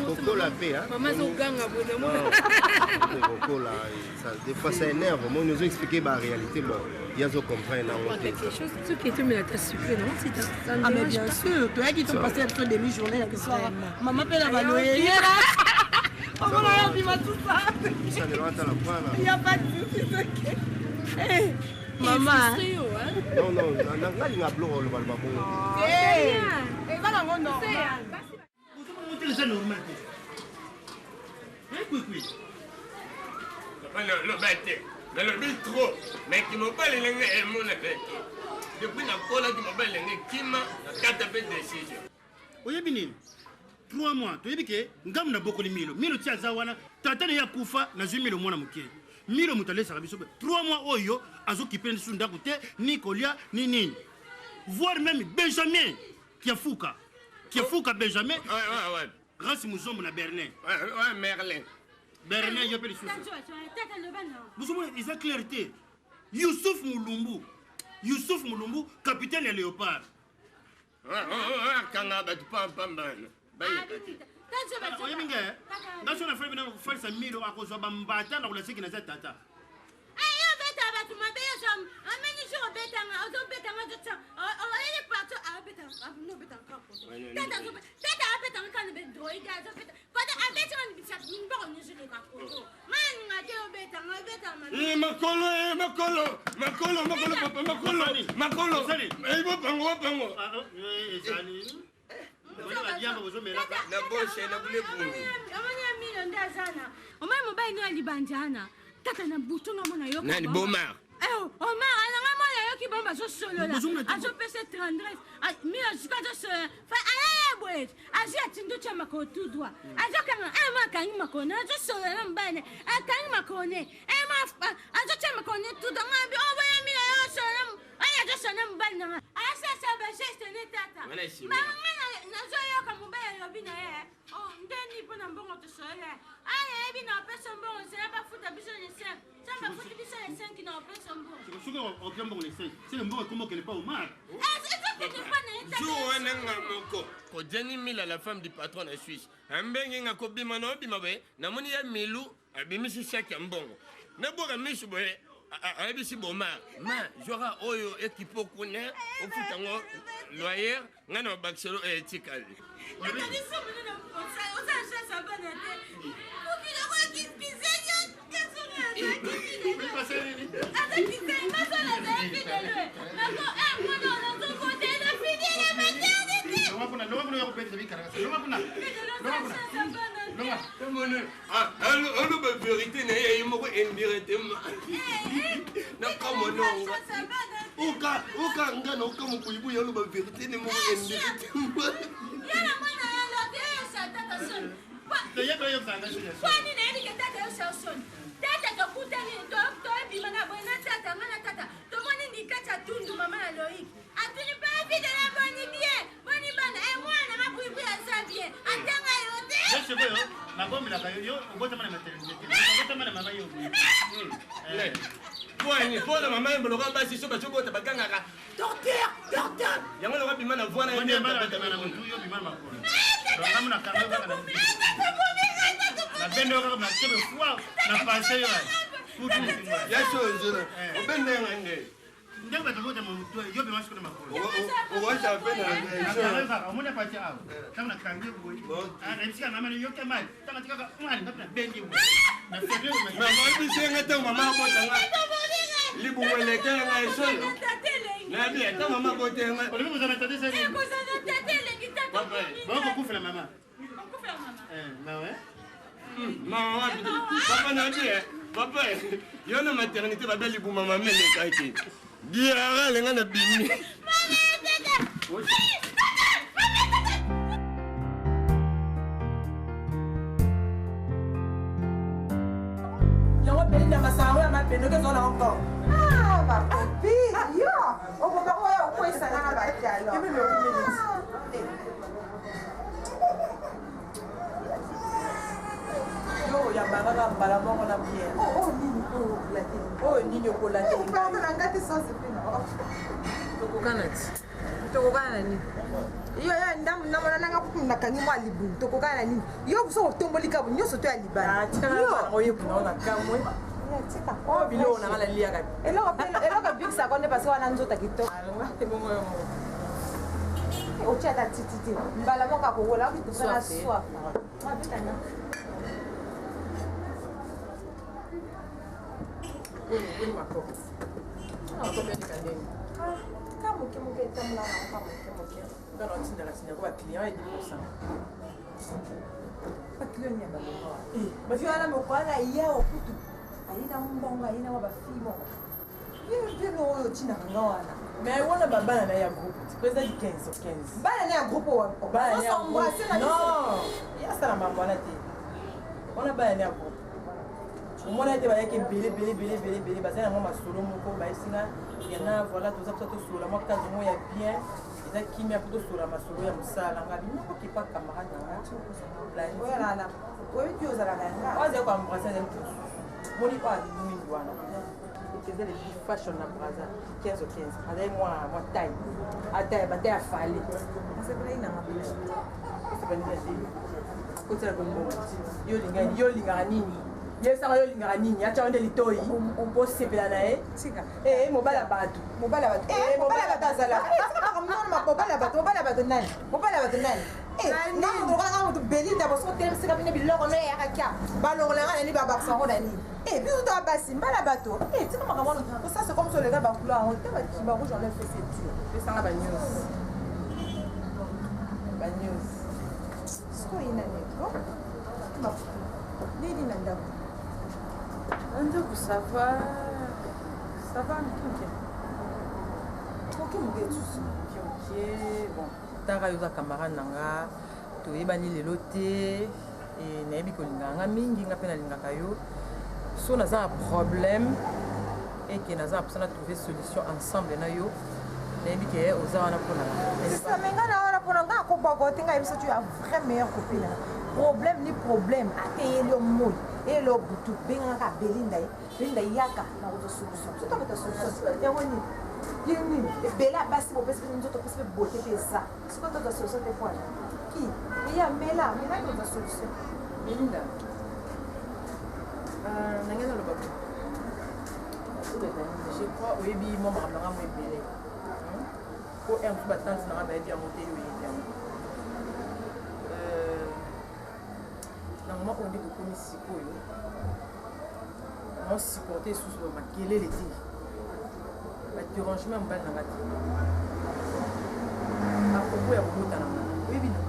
S11: Kokola mpe
S6: mama azoganga
S11: kokola des fois ça énerve omoni ozo expliquer ba réalité bon ye azo comprendre nango te
S6: soki etomela ata sucré non
S4: ah mais bien sûr toyaki topase ya biso demi journée na biso mama mpe na baloyeyera omona yo bima tout ça ya pas de soucis ok eh, mama
S11: non non nga linga biloko olobaloba bongo
S4: eza nango normal
S14: eza normal te kwikwi
S15: loba te nalobi trop mais kimobali ndenge emonaka te depuis nakolaki mobali ndenge kima nakata mpe décision
S14: oyebi nini 3 mois toyebi ke ngambo nabokoli milo milo ti aza wana tata na ye akufa nazwi milo mwana moke milo moto alesaka biso 3 mois oyo azokipe lisusu ndako te ni kolia ni nini voire même benjamin kiafuka kiafuka benjamin grâce muzombo na berlin
S15: merlin
S14: berlin yo mpe lisusu bozomona eza clair te yusuf mulumbu yusuf mulumbu capitaine ya léopard
S15: akanga bato pampamba
S14: oyebi nge nga so nafali bina kofalisa milo akozwa bambata na kolaseki naza tata
S16: ayo obeta bato mabe yo ameni jour obetanga ozobetanga ozotya oyeli partout tata abetanga kaka na bedroide azobeta kote abetinga mboko nyonso eleka koto maninga te obetanga obetanga
S15: eh, makolo eh, makolo makolo makolo papa makolo makolo bopango bopango
S14: ah, oh, eh, ezali
S15: na boshe na bulebungi
S16: omoni ya milo nde aza na omoni mobali no ya libanjana tata na butu nga mona yoka
S15: nani bomar
S16: eh, omar alanga mwana ayoki bango bazosolola azopesa tendresse milo sika azosolola fa ayaya boye azwi atindi otya makolo tout droit azokanga ema akangi makolo ne azosolola na mobali ne akangi makolo ne ema azotya makolo ne tout droit ngai oboya milo yo osolola oyo azosolola na mobali nanga asasa bageste ne tata mama nazoyoka mobali alobi na ye oh, ndeni mpo na mbongo tosolola aya yebi na opesa mbongo nzela bafuta biso le 5 sa bafuti biso le 5 na opesa mbongo
S14: soki okia mbongo le 5 seke mbongo ekoma okende pa omar
S16: ezokende mpa na ye
S15: jour wana nga moko kojani mila la femme du patron na suisse ambengi nga kobima na obima boye namoni ya milu abimisi saki ya mbongo nabwaka misu boye ayebisi bomar ma zwaka oyo ekipe okuna ofuta yango loyer ngai na babakiselo oyo etikali oloba verité na ye ye moko indirectement nakamwa nonga oka oka nga na oka mobuyibuyi aloba verité ne moko indirectement
S16: Kwani nayebi ke tata yo soni tata tokutani toebima na boye na tata nga na tata tomoni ndikati ya tundu mama na loik atuni mpe videla boni bien boni bana e mwana nga buibui aza bien atanga yo te
S14: yo sikoyo nakomelaka yo yo obotama na maternité obotama na mama yo
S15: pwani mpona mama ye moloka basi so bazobota bagangaka docteur docteur yango loka bima na voi na
S14: yo nabende yo kaka na tebe fwa na pase yo
S15: ya so nzela obende nga nde
S14: ndenge bato botama motu yo bima sikoyo na makolo
S15: okosa mpe
S14: na omoni apati awa ntango nakangi boye nayebisika mama yoka mai ntango atikaka mwana ngapi nabendi boye
S15: bisenga ntango mama abotanga libumu elekela ngai solo. Nabi ata mama bote nga.
S14: Olobi kozala tata eza nini?
S16: Kozala tata elengi tata.
S14: Bakokufela mama. Eh, mawa.
S15: Mawa wapi? Papa nabi eh. Papa yo na maternité babe libuma mama elekaki. Diarrhée lenga na bimi.
S16: Mama tata.
S5: Yango belinda masanga ya mabende okezona encore.
S7: Ah, ma copine, yo, okoma oyo okwesana na badialo.
S5: Yo oyambaka kaka mbala moko na biere. Oyo nini okolate?
S7: Pardon, na nga te sans epine.
S6: Tokokana ti.
S7: Tokokana na nini? Yo yo ndambu ndambu na nga kutu nakangi mwa libumu. Tokokana na nini? Yo so otomboli kabo nyonso to ya libanda.
S5: Yo oye kuna ona kamwe. Oyo biloko na nga naliaka.
S7: Eloko eloko ebikisaka nde parce que wana nzoto kitoko. Otia ata titi te. Mbala moko akowola na soif. Ka moke moke etambola nango ka moke moke.
S5: Nga natindaka tindaka baclient ya 10%.
S7: Baclient ya balonga. Bafi wana mokolo na yawo kutu aye na mbongo aye na mwa bafille moko. Ye oyo otindaka nga wana.
S5: Mais wana babana na ye ya groupe président du 15 15.
S7: Bana na ya groupe oyo.
S5: Bana na ya
S7: Ozos'embrasser na biso.
S5: Non, ye asala mambo wana te. Wana bana na ya groupe. Omona ete bayaki ebele ebele ebele ebele ebele bazali na mwa masolo moko bayebisi nga yana voilà toza mposa tosolola mwa cadre moko ya bien eza kimia mpo tosolola masolo ya mosala nga binoko kepa camarade na nga
S7: Oyebi ozalaka nga.
S5: Oyo azali koembrase azali moto mosusu moni oyo mwindu wana eza le plus fashion na braza 15 15 azali mwa mwa taille ata bataille ya fale
S7: Nasepelaki nanga.
S5: osepelaki na te akotiela kombongo yo olingani yo olingaka nini yebisaka yo olingaka nini atya nde litoi osepela na ye Eh, mobali ya bato
S7: Mobali ya bato. Eh, mobali ya bato azalaka. Eh, tika makambo wana mobali ya bato, mobali ya bato nani? Mobali ya bato nani? Eh, nga moto lokola nga moto Belinda boso otelemisi bino biloko no eyaka kia. Balongola nga na nini babakisa yango na nini? Eh, biso to basi mbala bato. Eh, tika makambo wana. Ça c'est comme ça les gars ba couleur yango te ba ba rouge enlève fait c'est dur.
S5: Pesanga ba news. Ba news.
S7: Sikoyo ye nani? Oh, nini na ndako?
S5: Na ndako ça va. Ça va moke moke.
S7: Moke moke tusu.
S5: Moke moke. Bon, tara yo oza camarade na nga toyebani lelo te e nayebi kolingaka nga mingi nga mpe nalingaka yo so naza na problème eke naza na mposa na trouver solution ensemble na yo nayebi ke oza wana mpona
S7: nga. Mais nga na wana mpona nga akobwaka te, nga yebisa tu ya vrai meilleur copine. Problème ni problème, ate eyeli yo moi eyeli yo butu, bengaka Belinda ye Belinda yaka na kozwa solution. Soki tokota solution yango nini ye nini ebele ya basi bopesi mpe nzoto opesi mpe bote mpe eza sikoyo tozwa solution te pwana ki eya mela mela tozwa solution.
S5: Belinda, ndenge naloba boye, je crois oyebi mwa makambo na nga mo ebele po r mosusu batante na nga bayebi yango te, yo oyebi yango. Na moment oyo nde tokomi sikoyo, nasupporte lisusu bamakelele te, badérangement ya mobali na nga te à propos ya kobota na nga. Oyebi na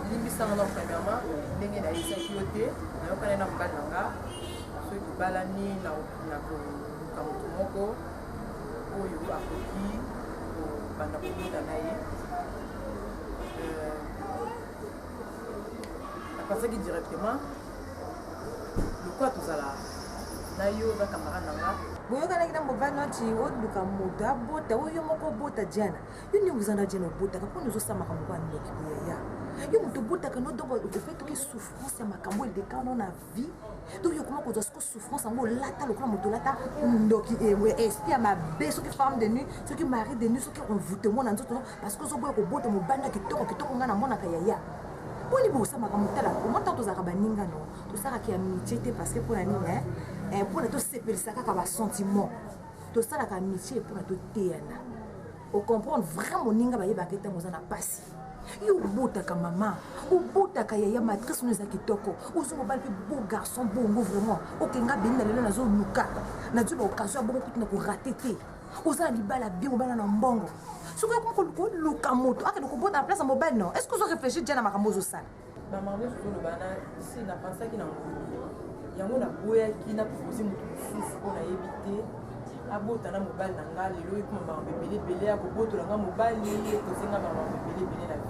S5: limbisanga na premièrement ndenge nayebisaki yo te, nayokani na mobali na nga soki tobalani na koluka moto moko oyo akoki kobanda kobota na ye. Napasaki directement lokola tozala na yo oza camarade na nga.
S7: Boyokanaki na mobali nati oluka moto abota oyo moko obota Diana. Yo ndenge oza na Diana obotaka mpona ozosala makambo kwa ndoki boyaya yo moto obotaka no, donc ofait oki souffrance ya makambo eleka no na vie, donc yo okoma kozwa siko souffrance yango olata lokola moto olata ndoki, esprit ya mabe, soki femme de nuit, soki mari de nuit, soki envoûtement na nzoto, parce que ozoboya kobota mobali na kitoko kitoko. Ngai namonaka yaya mponi bosala makambo. Tala omo ntango tozalaka baninga no tosalaka ya amitié te, parce que mpona nini? Mpona tosepelisa kaka basentiment. Tosalaka amitié mpona toteyana, ocomprendre? Vrai moninga bayebaka ntango oza na pasi. Yo obotaka mama, obotaka yaya, matrice no eza kitoko, ozo mobali mpe beau garçon bongo vraiment. Okenga beni na lelo nazoluka, nazwi ba occasion ya bongo kutu na korate te. Oza na libala bien, mobali na mbongo. Soki okomi koluka moto akende kobota na place ya mobali no, est-ce que ozo réfléchir déjà na makambo ozosala?
S5: Bamama nyonso toloba na si napensaki na ngo yango naboyaki na propose moto mosusu mpo nayebi te abota na mobali na nga lelo ekoma makambo ebele ebele ya kobotola nga mobali ekosenga makambo ebele ebele na vie.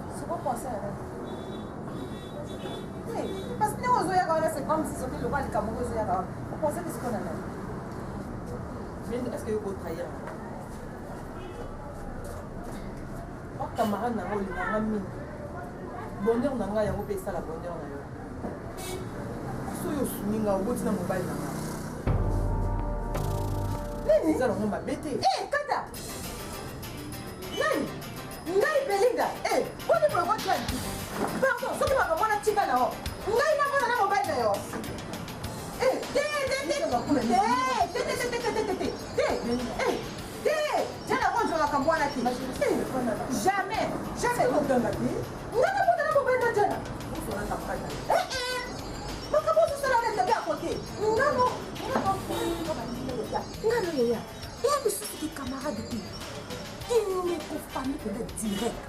S7: Parce que ndenge ozoyaka wana, c'est comme si soki lokola likambo moko ozoyaka wana opensaki sikoyo na nani?
S5: Mais est ce que yo kotrahir ba camarade na nga? Olinga nga mingi, bonheur na ngai yango mpe esala bonheur na yo. Soki osungi nga, oboti na mobali na nga,
S7: nini
S5: eza nango mabe te.
S7: Eh, kata nani ngai Belinda. Eh, boni boye kotiani? Pardon, soki makambo wana tika na yo, ngai nabona na mobali na yo. Eh, te te te te te te te te te te te eh te, tia na konzwa makambo wana te. Eh, jamais, jamais.
S5: Oganga te.
S7: Ngai nabota na mobali na Jana. Eh, eh, makambo ozosala wana ezabi ya kote ngano ngano yaya eya lisusu ki camarade te, kindeko famille mpenza direct.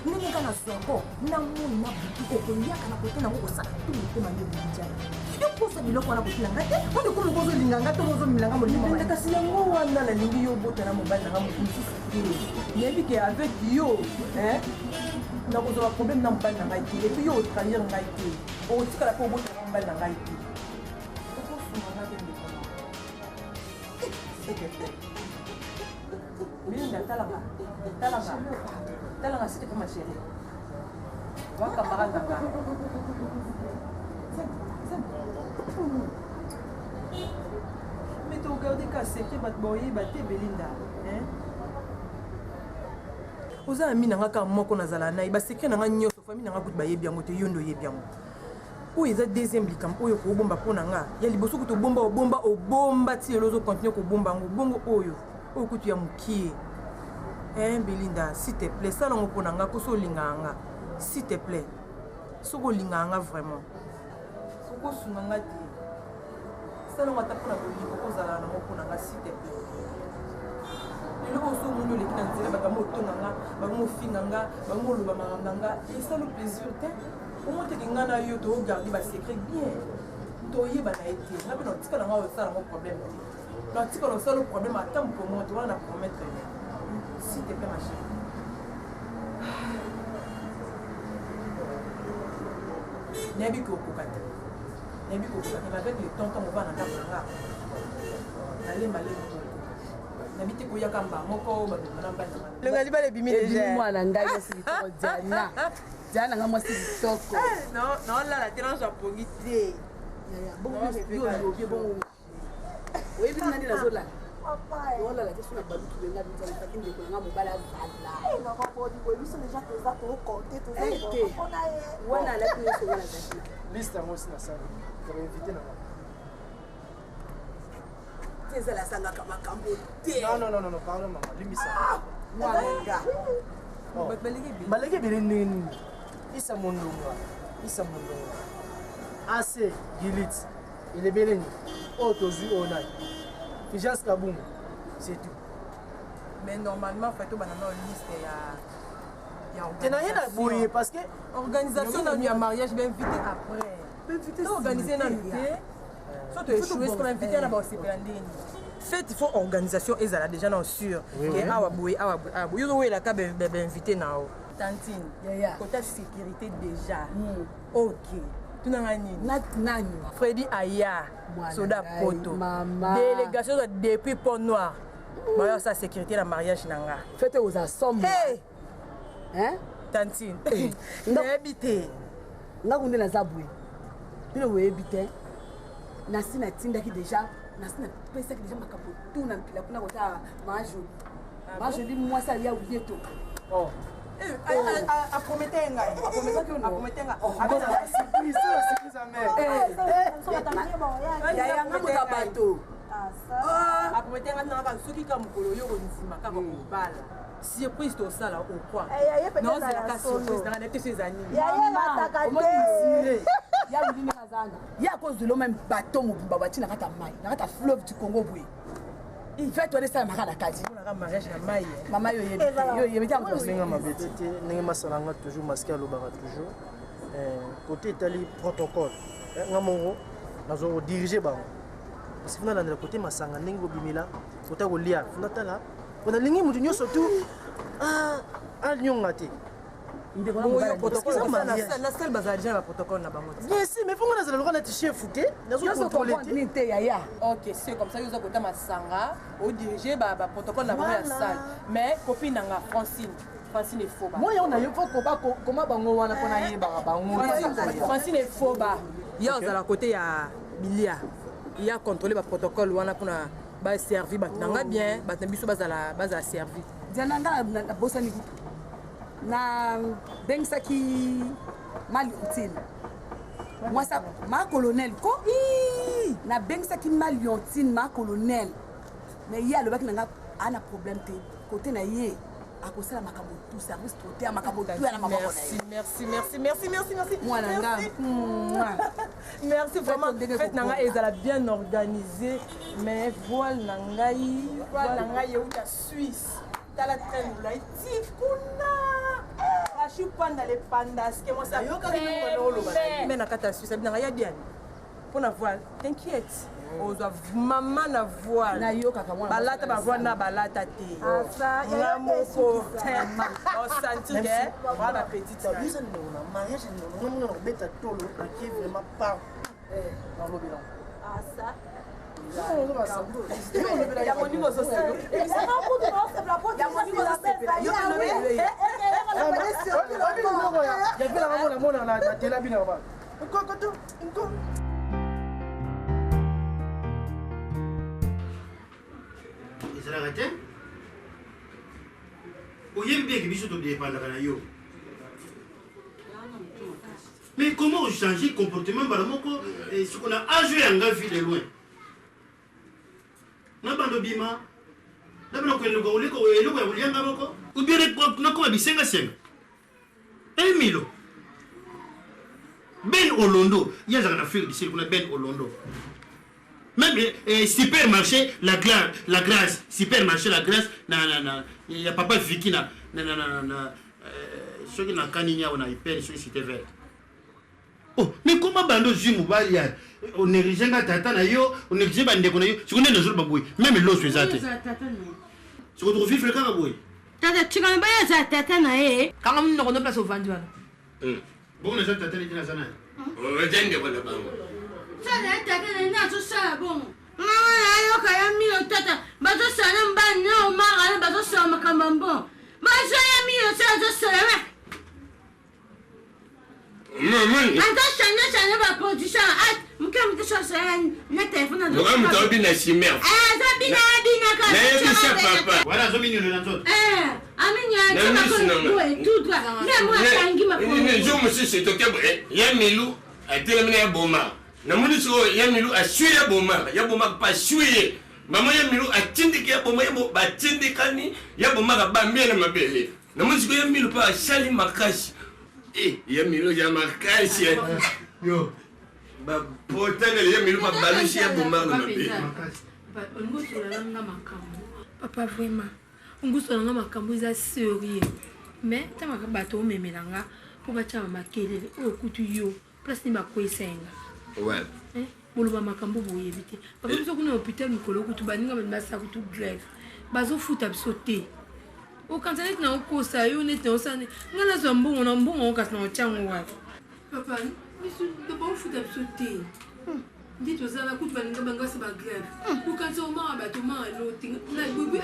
S7: Ndenge nga nazwako na moi na butu, okoyaka na kote nango kosala tu motema nde ebinjana. Yo kosa biloko wana kotina nga te, oyo komi kozolinga nga to ozomela nga molimo.
S5: Belinda, kasi yango wana nalingi yo obota na mobali na nga, moto mosusu te. Nayebi ke avec yo, hein, nakozwa baproblème na mobali na ngai te, et puis yo otrahir ngai te, okotikala mpe obota na mobali na ngai te. Okosunga nga te, ndeko na? Belinda, talanga, talanga, talanga, s'il te plaît, ma chérie, wa camarade na nga. Mais togarde ka secret, bato baoyeba te. Belinda, hein? Oza ami na nga kaka moko nazala na ye, basecret na nga nyonso, famille na nga kutu bayebi yango te, yo nde oyebi yango. Oyo eza deuxième likambo oyo kobomba mpo na nga. Ya liboso kutu obomba, obomba, obomba ti lelo ozocontinue kobomba yango. Bongo oyo oyo kutu ya mokie, hein? Belinda, s'il te plaît, sala yango mpo na nga. Koso olingaka nga, s'il te plaît, soki olingaka nga vraiment, okosunga nga te. Sala yango ata mpo na bolingo kozala nango mpo na nga, s'il te plaît. Lelo oyo so omoni oleki na nzela, bato bango otonga nga, bango ofinga nga, bango oloba makambo na nga, esalo plaisir te. Omoteki nga na yo togarde basecret bien, toyeba na ye te. Nga mpe natikala nga osala yango problème te, natikala osala problème ata mokomo te. Wana na promettre yo, s'il te plaît, ma chérie. Nayebi ke okoka te, nayebi kokoka te, mais avec le temps, ntango ovanda ndako na nga, nalemba lemba, nabi te koyaka mba moko babima na mbali. Longa libala ebimi
S8: déjà. Mwana ngai mwasi kitoko, Diana, Diana nga mwasi kitoko.
S5: Naolala te, nazwa pongi te.
S8: Yo olobi bongo, oyebi nani nazolala? Olala te so na baluki benga bizalaki ndeko nanga mobali azala wana alaki nyonso wana azalaki.
S17: Liste yango osi nasali ya bainvité na nga.
S8: Te, ezala asangaka makambo te.
S17: Non, non, non, non, pardon mama, limbisa.
S8: Mwana nga.
S17: Baleki ebele ndenge nini? Isa Mondonga, Isa Mondonga, AC Gilit elebeleni oyo tozwi oyo nani, Figence Kabungu, c'est tout.
S5: Mais normalement faut tobanda na liste ya
S17: Te na ye na boye parce que
S5: organisation nanu ya mariage, bainvité après. Toorganize nanu te, so toéchoue soki bainvité na baosepela ndenge nini? Fête, il faut organisation ezala déjà na sûr ke awa boye, awa boye, awa boye. Yo ozowelaka bainvité na yo, tantine, kota sécurité déjà. Ok, tunanga nini?
S8: Nani?
S5: Fredi aya soda poto, délégation oza depuis Pont Noir, baya osala sécurité na mariage na nga.
S8: Fête oza somme.
S5: Tantine, nayebi te.
S8: Ndako nde naza boye, bino boyebi te. Nasi natindaki déjà, nasi napesaki déjà makambo tu na mpila kuna kotala Majoli. Majoli mwasi aya wieto.
S5: Apromete ngai, apromete ngai.
S8: Yayanga moto ya bato.
S5: te, nga nanga soki ka mokolo yo kondima kaka kobala, surprise tosala okwa.
S8: Eh, ya ye peut-être
S5: Naozelaka
S8: ya solo.
S5: surprise nanga, nayebi te so eza nini.
S8: Ya ye
S5: Mama,
S8: te.
S5: omoni misile.
S8: Ya wili ndenge aza wana, ye akozwela meme bato mobimba batie na kati ya mai, na kati ya fleuve du Congo boye. Fete wana esalamaka na kati.
S5: Mariage na mai.
S8: Mama, yo oyebi te, yo oyebi te yango.
S17: Ndenge mabe te, ndenge masala nga toujours masque alobaka toujours. Côté etali protocole, nga moko nazo kodirige bango parce que funa nalandela côté masanga, ndenge kobimela, kota kolia, funa tala po nalingi moto nyonso tu alionga te.
S5: Bongo yo protocole na salle, bazala déjà na baprotocole na bango te.
S17: Bien sûr, mais fongo nazala lokola neti chef te, nazocontrôle te.
S8: Te yaya.
S5: Ok, c'est comme ça, yo oza kota masanga, odirige baprotocole na bango ya
S17: Voilà.
S5: salle. Mais copine nanga Francine, Francine Efoba.
S17: Moi yango naye fo koba koma bango wana mpo nayebaka bango.
S5: Francine Efoba, ye ozala kote ya bilia, ye acontrôle baprotocole wana mpona baservi bato nanga bien, bato na biso bazala servi.
S8: Diana, nga nabosani kutu, nabengisaki Maliontine, mwasa ma colonel ko, nabengisaki Maliontine ma colonel, mais ye alobaki na nga ana problème te, kote na ye akosala makambo tout, service trote ya makambo tu ya na maboko na ye.
S5: Merci, merci, merci, merci, merci.
S8: Mwana nga.
S5: Merci. Merci vraiment. Fête na ngai ezala bien organisée, mais voile na ngai, voile na ngai euta Suisse. Tala train molai ti kuna. Rachu panda le pandas ke mwasi
S17: Ayokaki nde mwana oloba na ye.
S5: me na kati ya Suisse abi na ngai ya diane mpo na voile, t'inquiète, ozwa mama na voile.
S8: Nayokaka mwana.
S5: Balata bavoile na balata te.
S8: Asa,
S5: nga
S8: yaya
S5: moko
S8: esukisa.
S5: osentir ke oa bapetite.
S17: Biso ndeko na mariage, ndeko na mona kobeta tolo ake vraiment par nalobela.
S5: Asa.
S8: Ya moningo ozosepela. Ya moningo ozosepela. Yo
S17: yavelaka mona mona na tela bino ba nkokoto nko.
S14: Ezalaka te, oyebi bien ke biso todépendaka na yo, mais comment ochanger comportement mbala moko? Siko na age oyo yanga vie de loin na bando bima na bana koeluka eloko ya kolianga moko ou bien nakoma bisengasenga. Emilo Ben Olondo, ye azalaka na Afrique du Sud kuna. Ben Olondo même supermarché la Grâce, supermarché La Grâce na ya papa Viki na soki nakani awa na ipere, soki Cité Verte. Oh, mais koma bando ozwi mobali ya onéglige nga tata na yo, onéglige bandeko na yo. Siko nde nazoloba boye, même loso eza te, siko tokovivre kaka boye.
S16: Tata, tikana baya aza tata na ye.
S6: Kanga monoko no place ovandi wana.
S14: Bongo naza tata neti naza nani?
S15: Oza ndeko na bango.
S16: Sala ya tata na ye nde azosala bongo. Nganga nayoka ya Milo, tata bazosala na mbani na Omar na bazosala makambo ya mbongo, bazoya Milo se azosala azochange change baposition moke moke, sosala na telefone.
S15: Loka moto aobina chimère.
S16: Azobina, abinaka.
S15: Nayebisa papa.
S14: Wana azominiolela nzoto.
S15: Na misu na nga.
S16: Tout droit nde mo akangi makolo.
S15: Jour mosusu toke boye, ya Milu atelemi na ya Boma, namoni sikoyo ya Milu aswi ya Boma, ya Boma mpe aswi ye mama. Ya Milu atindiki ya Boma, batindikani, ya Bomaka bambi ye na mabele. Namoni sikoyo ya Milu mpe asali makasi. Ya Milu ya makasi yo bapotanele, ya Milu babalusi ya Bomaka na mabele.
S6: Olingi osola nga makambo, papa? Vraiment, olingi osola nga makambo eza sérieux, mais ntango bato omemela nga mpo batya makelele oyo kutu yo place nini bakweyisa ye nga. Boloba makambo boyebi te, papa. Biso kuna hôpital mikolo kutu baninga bani basala kutu grève, bazofuta biso te. Okanisa neti na okosa yo, neti na osala nga nazwa mbongo na mbongo yango, kasi na otyango wapi, papa? Biso baofuta biso te, nde tozala kutu baninga bango basa bagrève. Okanisa omaka bato omaka elo te,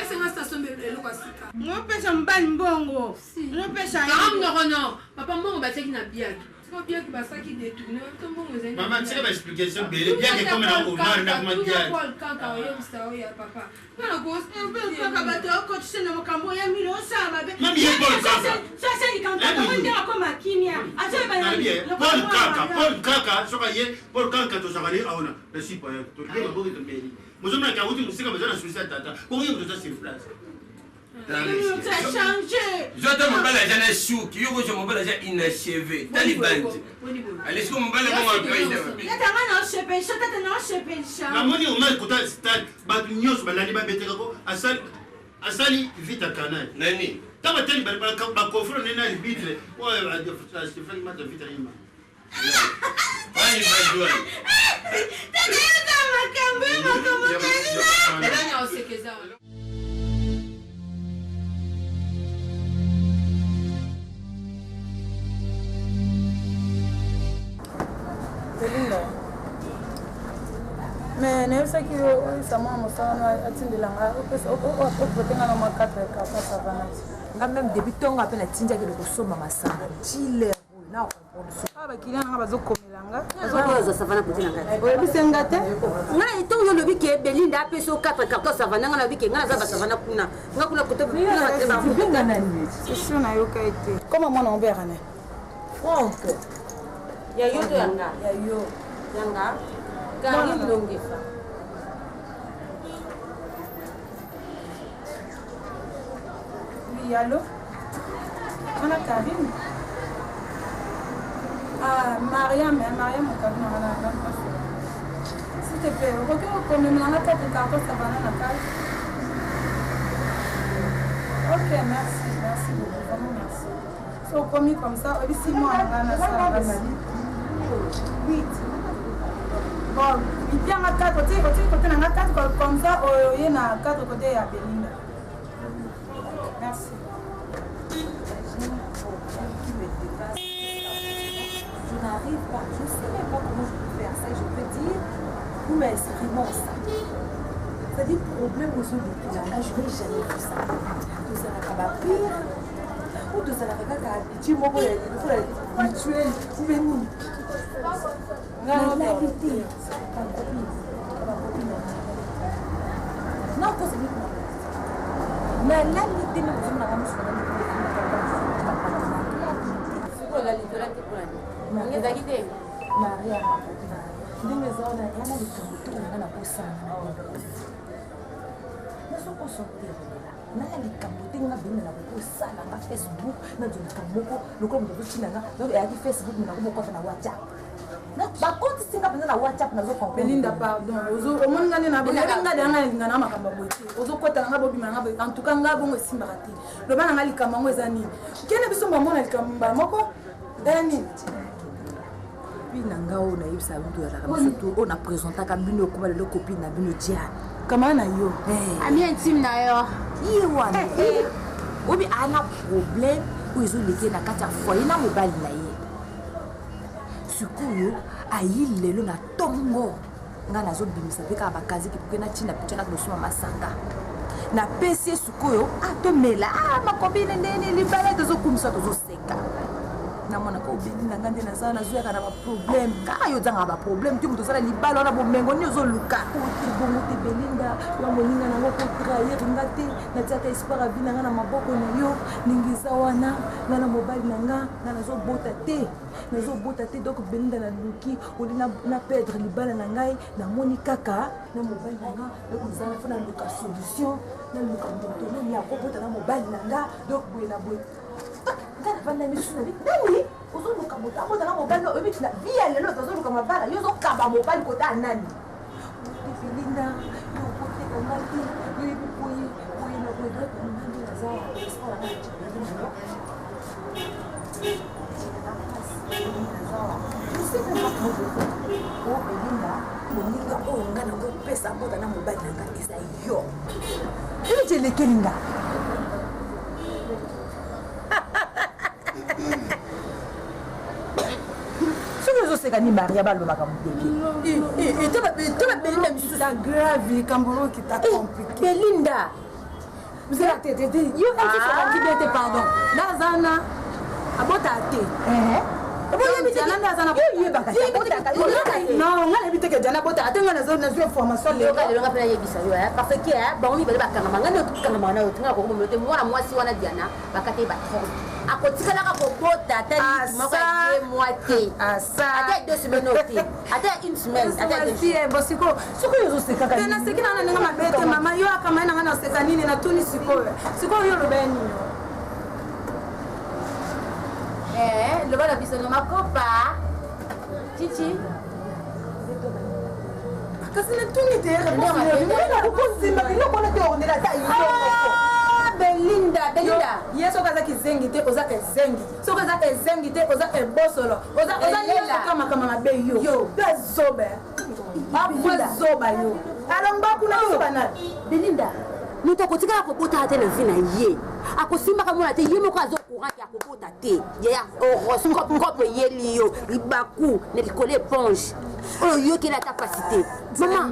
S6: esenga sasombe eloko ya sika.
S16: Ngopesa mobali mbongo, ngopesa.
S6: Nokono papa, mbongo batiaki na biaki, siko biaki basaki détourné to mbongo ezali.
S14: Mama, tika baexplication ebele. Biaki ekome na Omar, ndakoma biaki.
S6: Paul Kaka oyebisa oyo ya papa.
S16: Kaka bato okotisa na makambo ya Milo, osala mabe.
S14: Mami, ye Paul Kaka.
S16: Sasa likambo kaka nde akoma kimia.
S14: Nalobi ye, Paul Kaka, Paul Kaka, soki aye Paul Kaka, tozalaka ne aona na sipa ya tolie maboki, tomeli. Bozomonaka awuti mosika, baza na souci ya tata. Bongo ye moto aza sur place.
S15: Zwa ata mobali aza na suki, yo kozwa mobali aza inachevé, tali bandi alesiko mobali bongo apaida mabe.
S14: Namoni omar kota stade, bato nyonso balandi babetekako, asali asali vita canal
S15: nani
S14: ntango batali bakofro nde na arbitre oyo Stephen Mata vita ima.
S15: Bani bajuani.
S6: Nani aosekeza?
S5: Belinda. Mais nayebisaki yo oyebisa mwana mosala no atindela nga oprete nga na mwa 4 carton savana.
S7: Nga meme depuis ntongo ape natindi akende kosomba masanga jile oyo na
S5: awa bakiliya nanga bazokomela nga.
S18: Ozwa savana kote na ngai.
S5: Oyebisi nga te.
S18: Ngai ntongo yo olobi ke Belinda apesi yo 4 carton savana, ngai nalobi ke ngai naza basavana kuna, ngai kuna kote
S7: kuna.
S5: Nani sesio nayoka ye te koma mwana obeyaka ne
S7: Frank.
S18: Ya yo to ya nga?
S5: Ya yo.
S18: Ya nga Karine Longefa.
S5: Oui, allô? Wana Karine? Ah, Mariam, eh, Mariam Okabi na wana na mpasi. S'il te plaît, okoki komemela nga kaka carton savana na kati? Ok, merci, merci beaucoup, vraiment merci. So okomi comme ça, oyebisi mwana nga na sala. 8. Bon, bipianga 4, otiki otiki kote na nga 4 comme ça oye na 4 kote ya Belinda. Merci.
S7: Je n'arrive pas, je ne sais même pas comment je peux faire ça. Je peux dire, nous m'exprimons ça. C'est-à-dire, problème aux autres, là, je n'ai jamais vu ça. Tozalaka bapire ou tozalaka kaka habitude moko ya lokola rituel ou bien nini, nalali te. Bakopine, bakopine nakosa nalali te, me kozomonaka miso na
S18: ezalaki te.
S7: Maria, ndenge eza wana, yana likambo te oyo nga nakosala nazokosotelela naya likambo te. Nga bena nakokosala nga Facebook, nazwa likambo moko lokola moto azotina nga. Donc eyaki Facebook, me nakomokota na WhatsApp, bakotisi nga mpenza na WhatsApp.
S5: Belinda, pardon, omoni nga nde nayebi nga deya nga nalinga na makambo ya boye te. Ozokota na nga, bobima na nga boye. En tout cas nga bongo esimbaka te. Loba na nga likambo yango eza nini? Kende biso mbamona likambo mbala moko eya nini?
S7: Copine na nga oyo nayebisaka bino, tozalaka biso to oyo na présentaka bino, okoma lelo copine na bino Diane.
S5: Kamara na yo.
S18: Ami intime na yo.
S7: Ye wana obi aa na problème oyo ezoleke na kati ya foyer na mobali na ye. Sikoyo ayi lelo na ntongo, ngai nazobimisa mpe kaka bakaziki poke natinda picha na kosoma masanga, napesi ye. Sikoyo atomela makobine ndeni libala, tozokumisa, tozoseka. Namonaka obeli na ngai nde naza nazwyaka na baproblème kaka yo ozangaka baproblème te. Moto ozala libala wana, bomengo nini ozoluka ote bongo te. Belinda ya moninga nango kotrahir nga te, natiaka espoir ya vie na nga na maboko na yo. Ndenge eza wana, nga na mobali na nga, nga nazobota te, nazobota te. Donc Belinda, naluki oli na perdre libala na ngai, namoni kaka na mobali na nga. Donc ozala fo naluka solution, naluka moto nani akobota na mobali na nga. Donc boye na boye, nga navanda misu na bi nani ozoluka moto abota na mobali. Oyebi tina vie ya lelo, tozoluka mabala, yo ozokaba mobali kota nani? Belinda, yo okoteka nga te, yoyebi boye boye na boye. Donc nani naza espoir na nga. O Belinda, moninga oyo nga nakopesa bota na mobali na nga eza yo. Eliti elekeli nga. Soki ozoseka ni Maria, balobaka mobebe
S5: to babelinda misusu grave, likambo oyo kita compliqué.
S18: Belinda.
S5: Nzela te te te, yo okangi bien te, pardon. Naza na abota te. Diana nde aza na, non, nga nayebi te ke Diana abotaka te. Nga nazwi information.
S18: Yoka, lelo nga mpe nayebisa yo, parce que bango mibale bakangama. Nga nde okangama na yo te, nga nakokomomelo te. Mwana mwasi wana Diana, bakata ye batrompe. Akotikalaka kobota ata liki moko ya deux mois te. Ata ya deux semaines oyo te. Ata ya une semaine, ata ya deux jours.
S5: Bon sikoyo soki oyo ozosekaka te naseki nanga na ndenge mabe te mama yo akamai nanga naseka nini natuni sikoyo sikoyo yo oloba ya nini
S18: Eh, loba na biso no makopa. Chichi.
S5: Kasi natuni te réponse biloko wana te ornela ata yo ah, Belinda, Belinda. Ye soki aza kizengi te oza ezengi. Soki oza ezengi te oza ebosolo. Oza oza nyonso kaka makambo mabe yo. Yo zoba. Belinda zoba yo. Alongba kuna biso banani.
S18: Belinda. Moto akotikala kobotaka te na vie na ye. Akosimbaka mwana te ye moko azo courant ya kobota te. Yaya horoscope kope eyeli yo libaku na likolo eponge. Oyo oyokeli ata pasi te. Mama,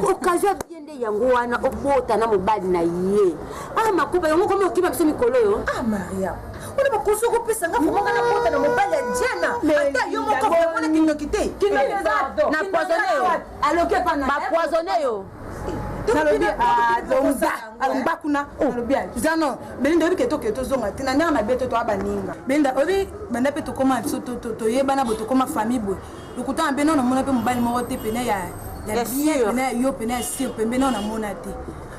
S18: occasion ya bien nde yango wana obota na mobali na ye. Ah makopa yango komi okima biso mikolo oyo.
S5: Ah Maria. Wana bakosi okopesa nga vraimen nga nabota na mobali ya Diana. Ata yo moko vraiment na kindoki te.
S18: Na poisonne yo.
S8: Aloki epa na.
S18: Ba poisonne yo.
S8: Nalobi alongba alongba kuna nalobi zano Belinda oyebi ke toke tozonga te na ndenge mabe to toa baninga Belinda oyebi banda mpe tokoma biso toyebana boye tokoma famille boye lokuta mabe nao namona mpe mobali moko te pene ya ya bien pene ya yo pene ya sir pembe nao namona te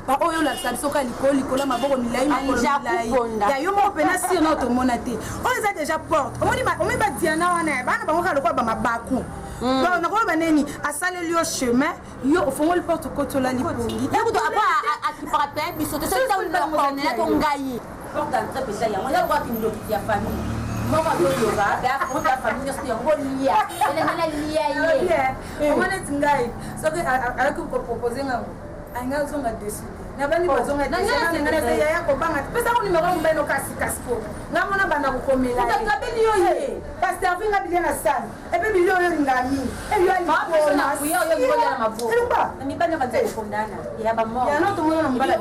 S8: baoyo olakisa biso kaka likolo likolo ya maboko milai makolo milai ya yo moko pena sir nao tomona te oyo eza déjà porte omoni omoni badiana wana ya bana bango kaka lokola bamabaku donc nakoloba neni asaleli yo chemin yo ofongoli porte okoti olali pongi
S18: kutu apa akipaka pe biso te soki ntango to ngai porte d'entrée mpenza yango eza lokola kindoki ya famille moko azoloba pe afonte ya famille nyonso yango lia elenge na lia ye
S5: oma neti ngai soki ayaki kopropose ngango alingi azonga desu te nabandi kozonga yaya kobanga te pesako nimero mobali no kasi kasi po nga mona banda kokomela ye yo ye pasteur vinga bilia na sale epe bilio oyo olingaka mingi eyoyano tomona na mobala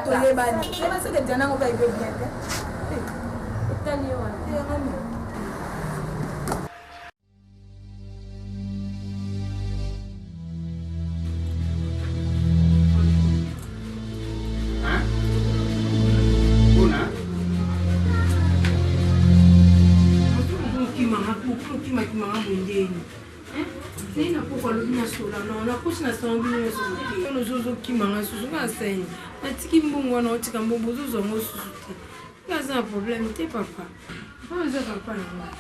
S5: toyebani seke diana ngo kaibe bien te
S6: Naye na poko alobi na sola no nakosi na sango bino nyonso te wana ozozokima ngai susu ngai aseni natiki mbongo wana otika mbongo ozozwa yango susu te ngai aza na problème te papa papa oza papa na ngai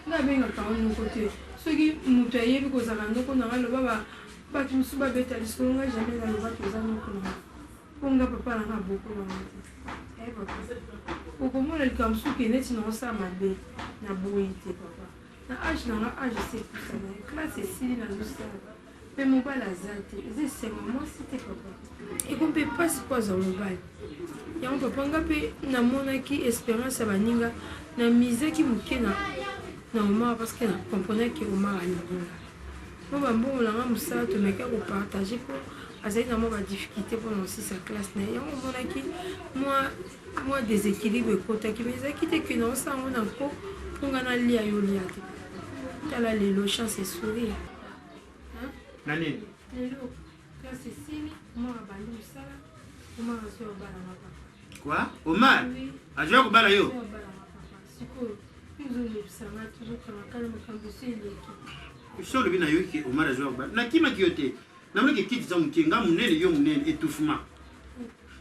S6: ngai abengaka yango noko te soki moto ayebi kozala noko na ngai loba bato mosusu babeta lisolo ngai jamais nalobaki oza noko na ngai mpo nga papa na ngai abokola ngai te eh, papa okomona likambo mosusu ke neti naosala mabe naboyi te papa na age na nga age esi epusana classe esili nazosala mpe mobali aza te eza esengo mwasi te papa eko mpe mpasi mpo azwa mobali yango papa nga mpe namonaki esperance ya baninga na misaki moke na na omar parce que na comprenaki omar alingi nga mpo bambongo na nga mosala tomeki kopartage mpo azali na mwa badifficulté mpo na kosisa classe na ye yango omonaki mwa mwa déséquilibre ekotaki mais ezalaki te ke naosala yango na nko mpo nga nalia yo lia te tala lelo chance esourire
S14: na nini
S6: lelo classe esili omar abandi mosala omar azwi obala nga papa
S14: quoi omar azwi kobala yo
S6: sikoyo ozolobisa nga tozokanga kala makambo esi eleki
S14: so olobi na yo ke omar azwi kobala nakimaki yo te namonaki kiti eza moke nga monene yo monene étouffement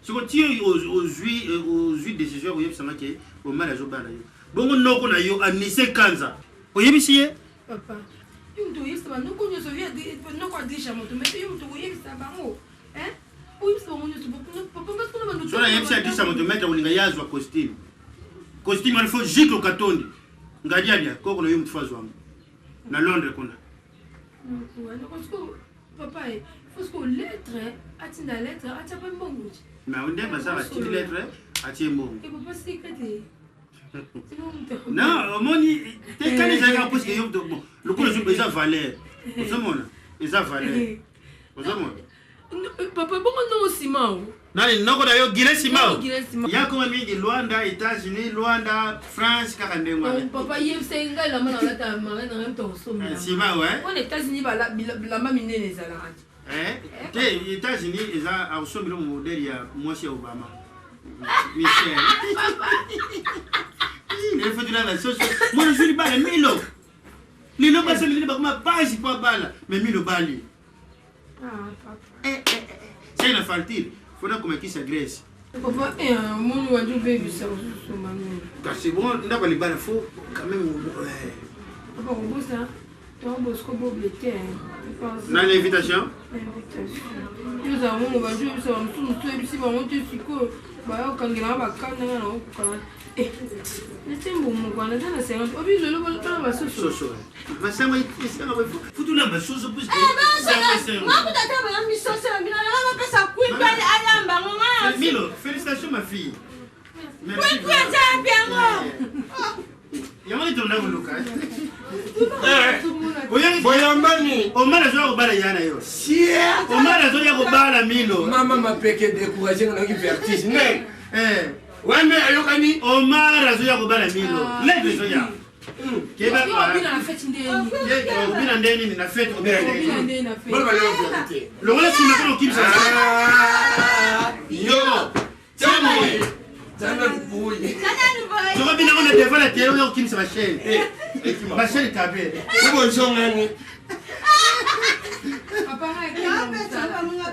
S14: siko ti ozwi ozwi décision ya koyebisa nga ke omar azobala yo bongo noko na yo anise kanza oyebisi ye
S6: papa yo moto oyebisa banoko nyonso noko adrisha moto mai yo moto okoyebisa bango oyebisa bango nyonso papa basi kuna
S14: bando so nayebisi adrisha moto maître akolinga ye azwa costume costume wana fo jiklo katondi ngadiadia koko na yo moto fo azwa yango na londres kuna
S6: papa eh, faut siko lettre atinda lettre atia mpe mbongo ti
S14: mais nde baza batindi lettre atie mbongo
S6: eh, papa secret te
S14: non omoni te kani ezalaka puisque yo bon lokola eza valeur ozomona eza valeur ozomona
S6: papa bongo ndongo simao
S14: nani noko na yo gile simao ya koma mingi luanda états-unis luanda france kaka ndenge wana
S6: papa yebisa ye ngai elamba nalata mari na ngai moto akosomela
S14: simao eh
S6: mpona états-unis bilamba minene ezalaka
S14: te eh, te états-unis eza akosombela modele ya mwasi ya obama michel Lelo faut tolala soso. Mwana ozwi libala Milo. Lelo basi minene bakoma pasi mpo abala. Mais Milo bali.
S6: Ah, papa.
S14: Eh, eh, eh. Sai na faltire. Faut nakoma kisi ya Grèce.
S6: Papa, eh, omoni wadi obebisa osusu mami.
S14: Kasi bon ndako ya libala faut quand même eh.
S6: Papa kobosa tobosiko boble te.
S14: Na invitation?
S6: Invitation. Yo ozala mongo bandi oyebisa bamosusu mosusu oyebisi bango te sikoyo bayokangelanga bakanda nga na okokana eh, natie mbongo wana naza na 50 obi lelo bana basusu
S14: soso masango esanga futulamba soso Milo, félicitations ma fille. Merci. Yango nde tonda koluka.
S15: Boyambani.
S14: Omar azoya kobala ya na yo. Omar azoya kobala Milo.
S15: Mama mapeke découragé nga nayoki vertige. Ne.
S14: Eh.
S15: Wana ayokani.
S14: Omar azoya kobala Milo. Leve ezoya. Keba
S6: obina na feti nde
S14: obina nde nini na fete obina
S6: Obina nde na fete.
S15: Boloba lelo verité.
S14: Longola nsima mpona okimisa.
S15: Yo. Tana. Tana boye.
S14: Soko bina ngo na devant la télé oya kokimisa bachaine. Bachaine tabe.
S15: Ubozongani.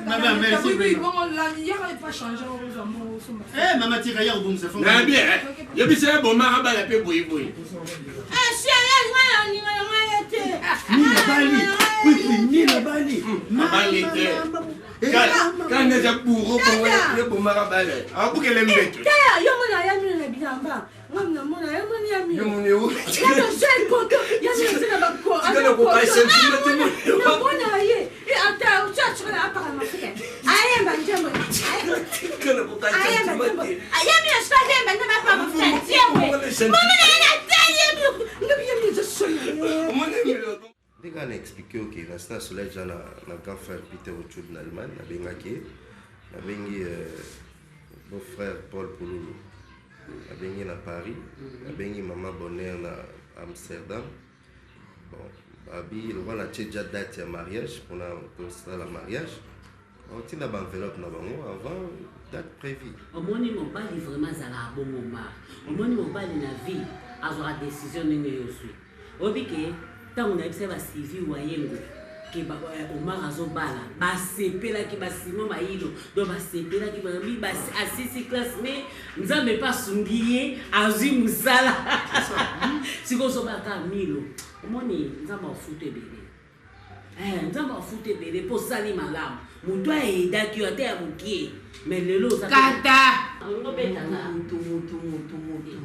S14: Maman, merci, vraiment. Eh, mama tika ya kobongisa fo.
S15: Na bien. Yebisa ye boma abala mpe boye boye.
S14: Mila bali. Oui, mila bali.
S15: Abali te. Kana eza bourreau bongo ye bomaka bale. Abukele mbeto.
S16: Tala, yo mona ya mino na bilamba. Nga namona yo moni ya mino.
S15: Yo moni yo.
S16: Ya no jeune koto, ya mino sina ba ko.
S15: Tika na kokaisa bino te moni.
S16: Namona ye. E ata uchacha na apaka mafuta. Ayemba njembo.
S15: Tika na kokaisa
S16: Ayemba
S15: bino
S16: njembo.
S15: te.
S16: Ayemba sika ayemba njembo apaka mafuta. Tiemwe. Mama na ye na teye mino. Ngabi ya mino sona.
S11: Ndenge nga na expliquer yo ke nasi na soleil deja na, na grand frère Peter Ochud na Allemagne, nabengaki ye, nabengi euh, beau frère Paul Pululu, nabengi na Paris, nabengi mama Bonheur na Amsterdam. Bon, babi lokola natie deja date ya mariage mpona tosala mariage, bakotinda ba enveloppe na bango avant date prévue.
S13: Omoni mobali vraiment azalaka bongo Omar. Omoni mobali na vie azwaka decision ndenge yo ozwi. Oyebi ke ntango nayebisaki ba Sylvie Wayengo ke ba, eh, Omar azobala basepelaki ba Simon Mayilo donc basepelaki balobi basi asisi classe mais Nzambe mpe asungi ye azwi mosala sikoyo ozobala kaka Milo omoni Nzambe afuta ebele Eh, nzambe afuta ebele mpo osali malamu moto ayedaki yo ata ya mokie mais lelo oza
S12: Kata!
S13: obetanga
S12: mutu mutu mutu mutu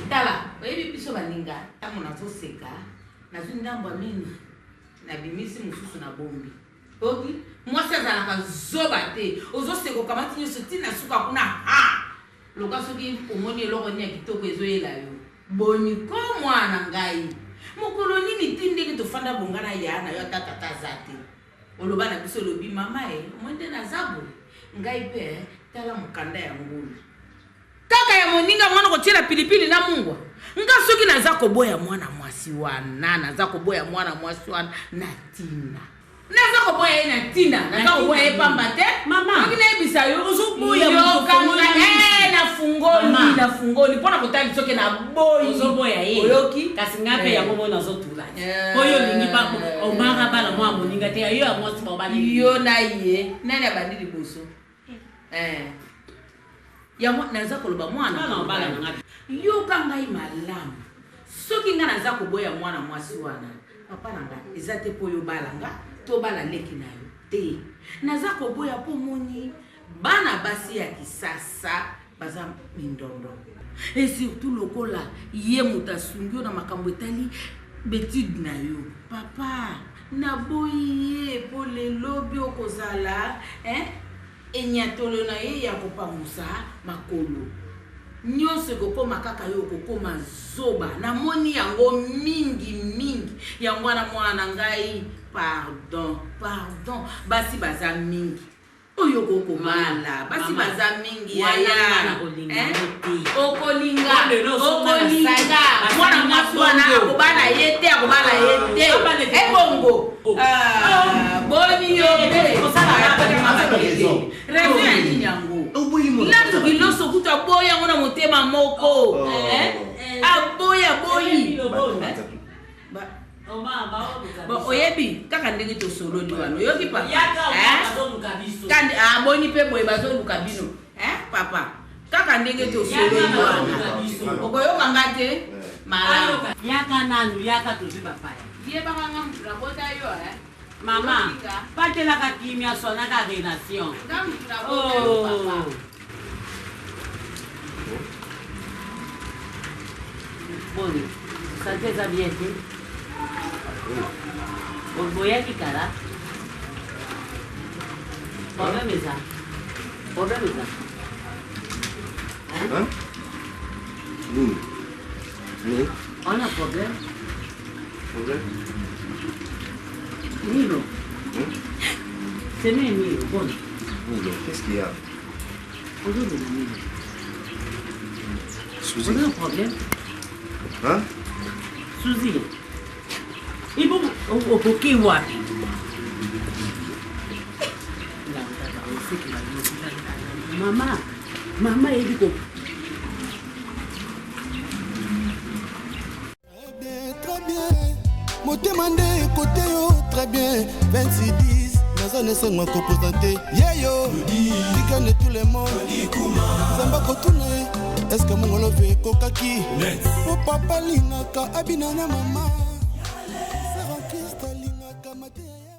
S12: tala oyebi biso baninga ntango nazoseka nazwi ndambo ya minu nabimisi mosusu na bombi oki mwasi azalaka zoba te ozoseka okamati nyonso ntina suka kuna ha loka soki omoni eloko nini ya kitoko ezoyela yo boni ko mwana ngai mokolo nini ti ndenge tofanda bonga na ya na yo ata tata aza te oloba na biso olobi mama e omoni nde naza boye ngai mpe eh, tala mokanda ya ngulu kaka ya moninga mwana kotiela pilipili na mungwa nga soki naza koboya mwana mwasi wana naza koboya mwana mwasi wana na ntina naza koboya ye na ntina naza koboya ye pamba te soki nayebisa yo
S13: Ozoboya moto
S12: yoka
S13: ofongoli
S12: nga-
S13: miso.
S12: eh, nafungoli
S13: Mama.
S12: nafungoli mpo na kotala soki naboyi
S13: ozoboya ye
S12: oyoki
S13: kasi ngai mpe
S12: Eh.
S13: yango mona azotula
S12: Eh.
S13: oyo olingi omar abala mwa moninga te yo ya mwasi baobali
S12: yo na ye nani abandi liboso Eh. yango naza koloba mwana
S13: Mwana obala na ngai.
S12: yoka ngai malamu soki ngai naza koboya mwana mwasi wana papa na ngai eza te mpo oyo obala nga to obala leki na yo te naza koboya mpo omoni bana basi ya kisasa baza mindondo et surtout lokola ye moto asungi yo na makambo etali betude na yo papa naboyi ye mpo lelobi okozala hein? Enyatolo na ye ya kopangusa makolo nyonso ekokoma kaka yo okokoma zoba namoni yango mingi mingi yango wana mwana na ngai pardon pardon basi baza mingi oyo okoki kobala basi
S13: Mama,
S12: baza mingi
S13: wana
S12: yaya
S13: nga nakolinga
S12: Hein?
S13: yango te.
S12: okolinga
S13: Oyo lelo ozonga na
S12: okolinga
S13: sali,
S12: mwana
S13: basali
S12: mwasi
S13: na
S12: wana
S13: bongo.
S12: akobala ye te akobala ye te
S13: Abala te.
S12: ebongo Ah, boni yo mpe
S13: Kosala
S12: raison ya nini yango landu kiloso kutu aboyi yango na motema moko Eh? Aboyi aboyi. Bon, oyebi kaka ndenge tosololi wana oyoki papa kandi aboni mpe boye bazoluka bino papa kaka ndenge tosololi wana okoyoka nga te malamu
S13: yaka nanu yaka tozwi bapaya
S12: yebaka nga mutu nabota yo eh.
S13: Mama, batelaka kimia swanaka relation. Oh. Boni, sante eza bien te? Oboyaki kala? Problème eza. Problème eza.
S11: Hein? Nini? Nini?
S13: On a problème.
S11: Problème?
S13: Milo.
S11: Hmm?
S13: C'est mieux Milo, bon.
S11: Milo, qu'est-ce qu'il y a?
S13: Aujourd'hui, Milo.
S11: Suzy.
S13: On a un problème.
S11: Hein?
S13: Suzy. Ibo okoki wapi? Mama, mama yebi ko
S1: motema nde ekote yo très bien 26 10 naza na esengo ya kopresente yeyo tikane tout le monde nzambe akotuna ye eske mongolove ekokaki po papa alingaka abina na mama Sœur en Christ alingaka mateya.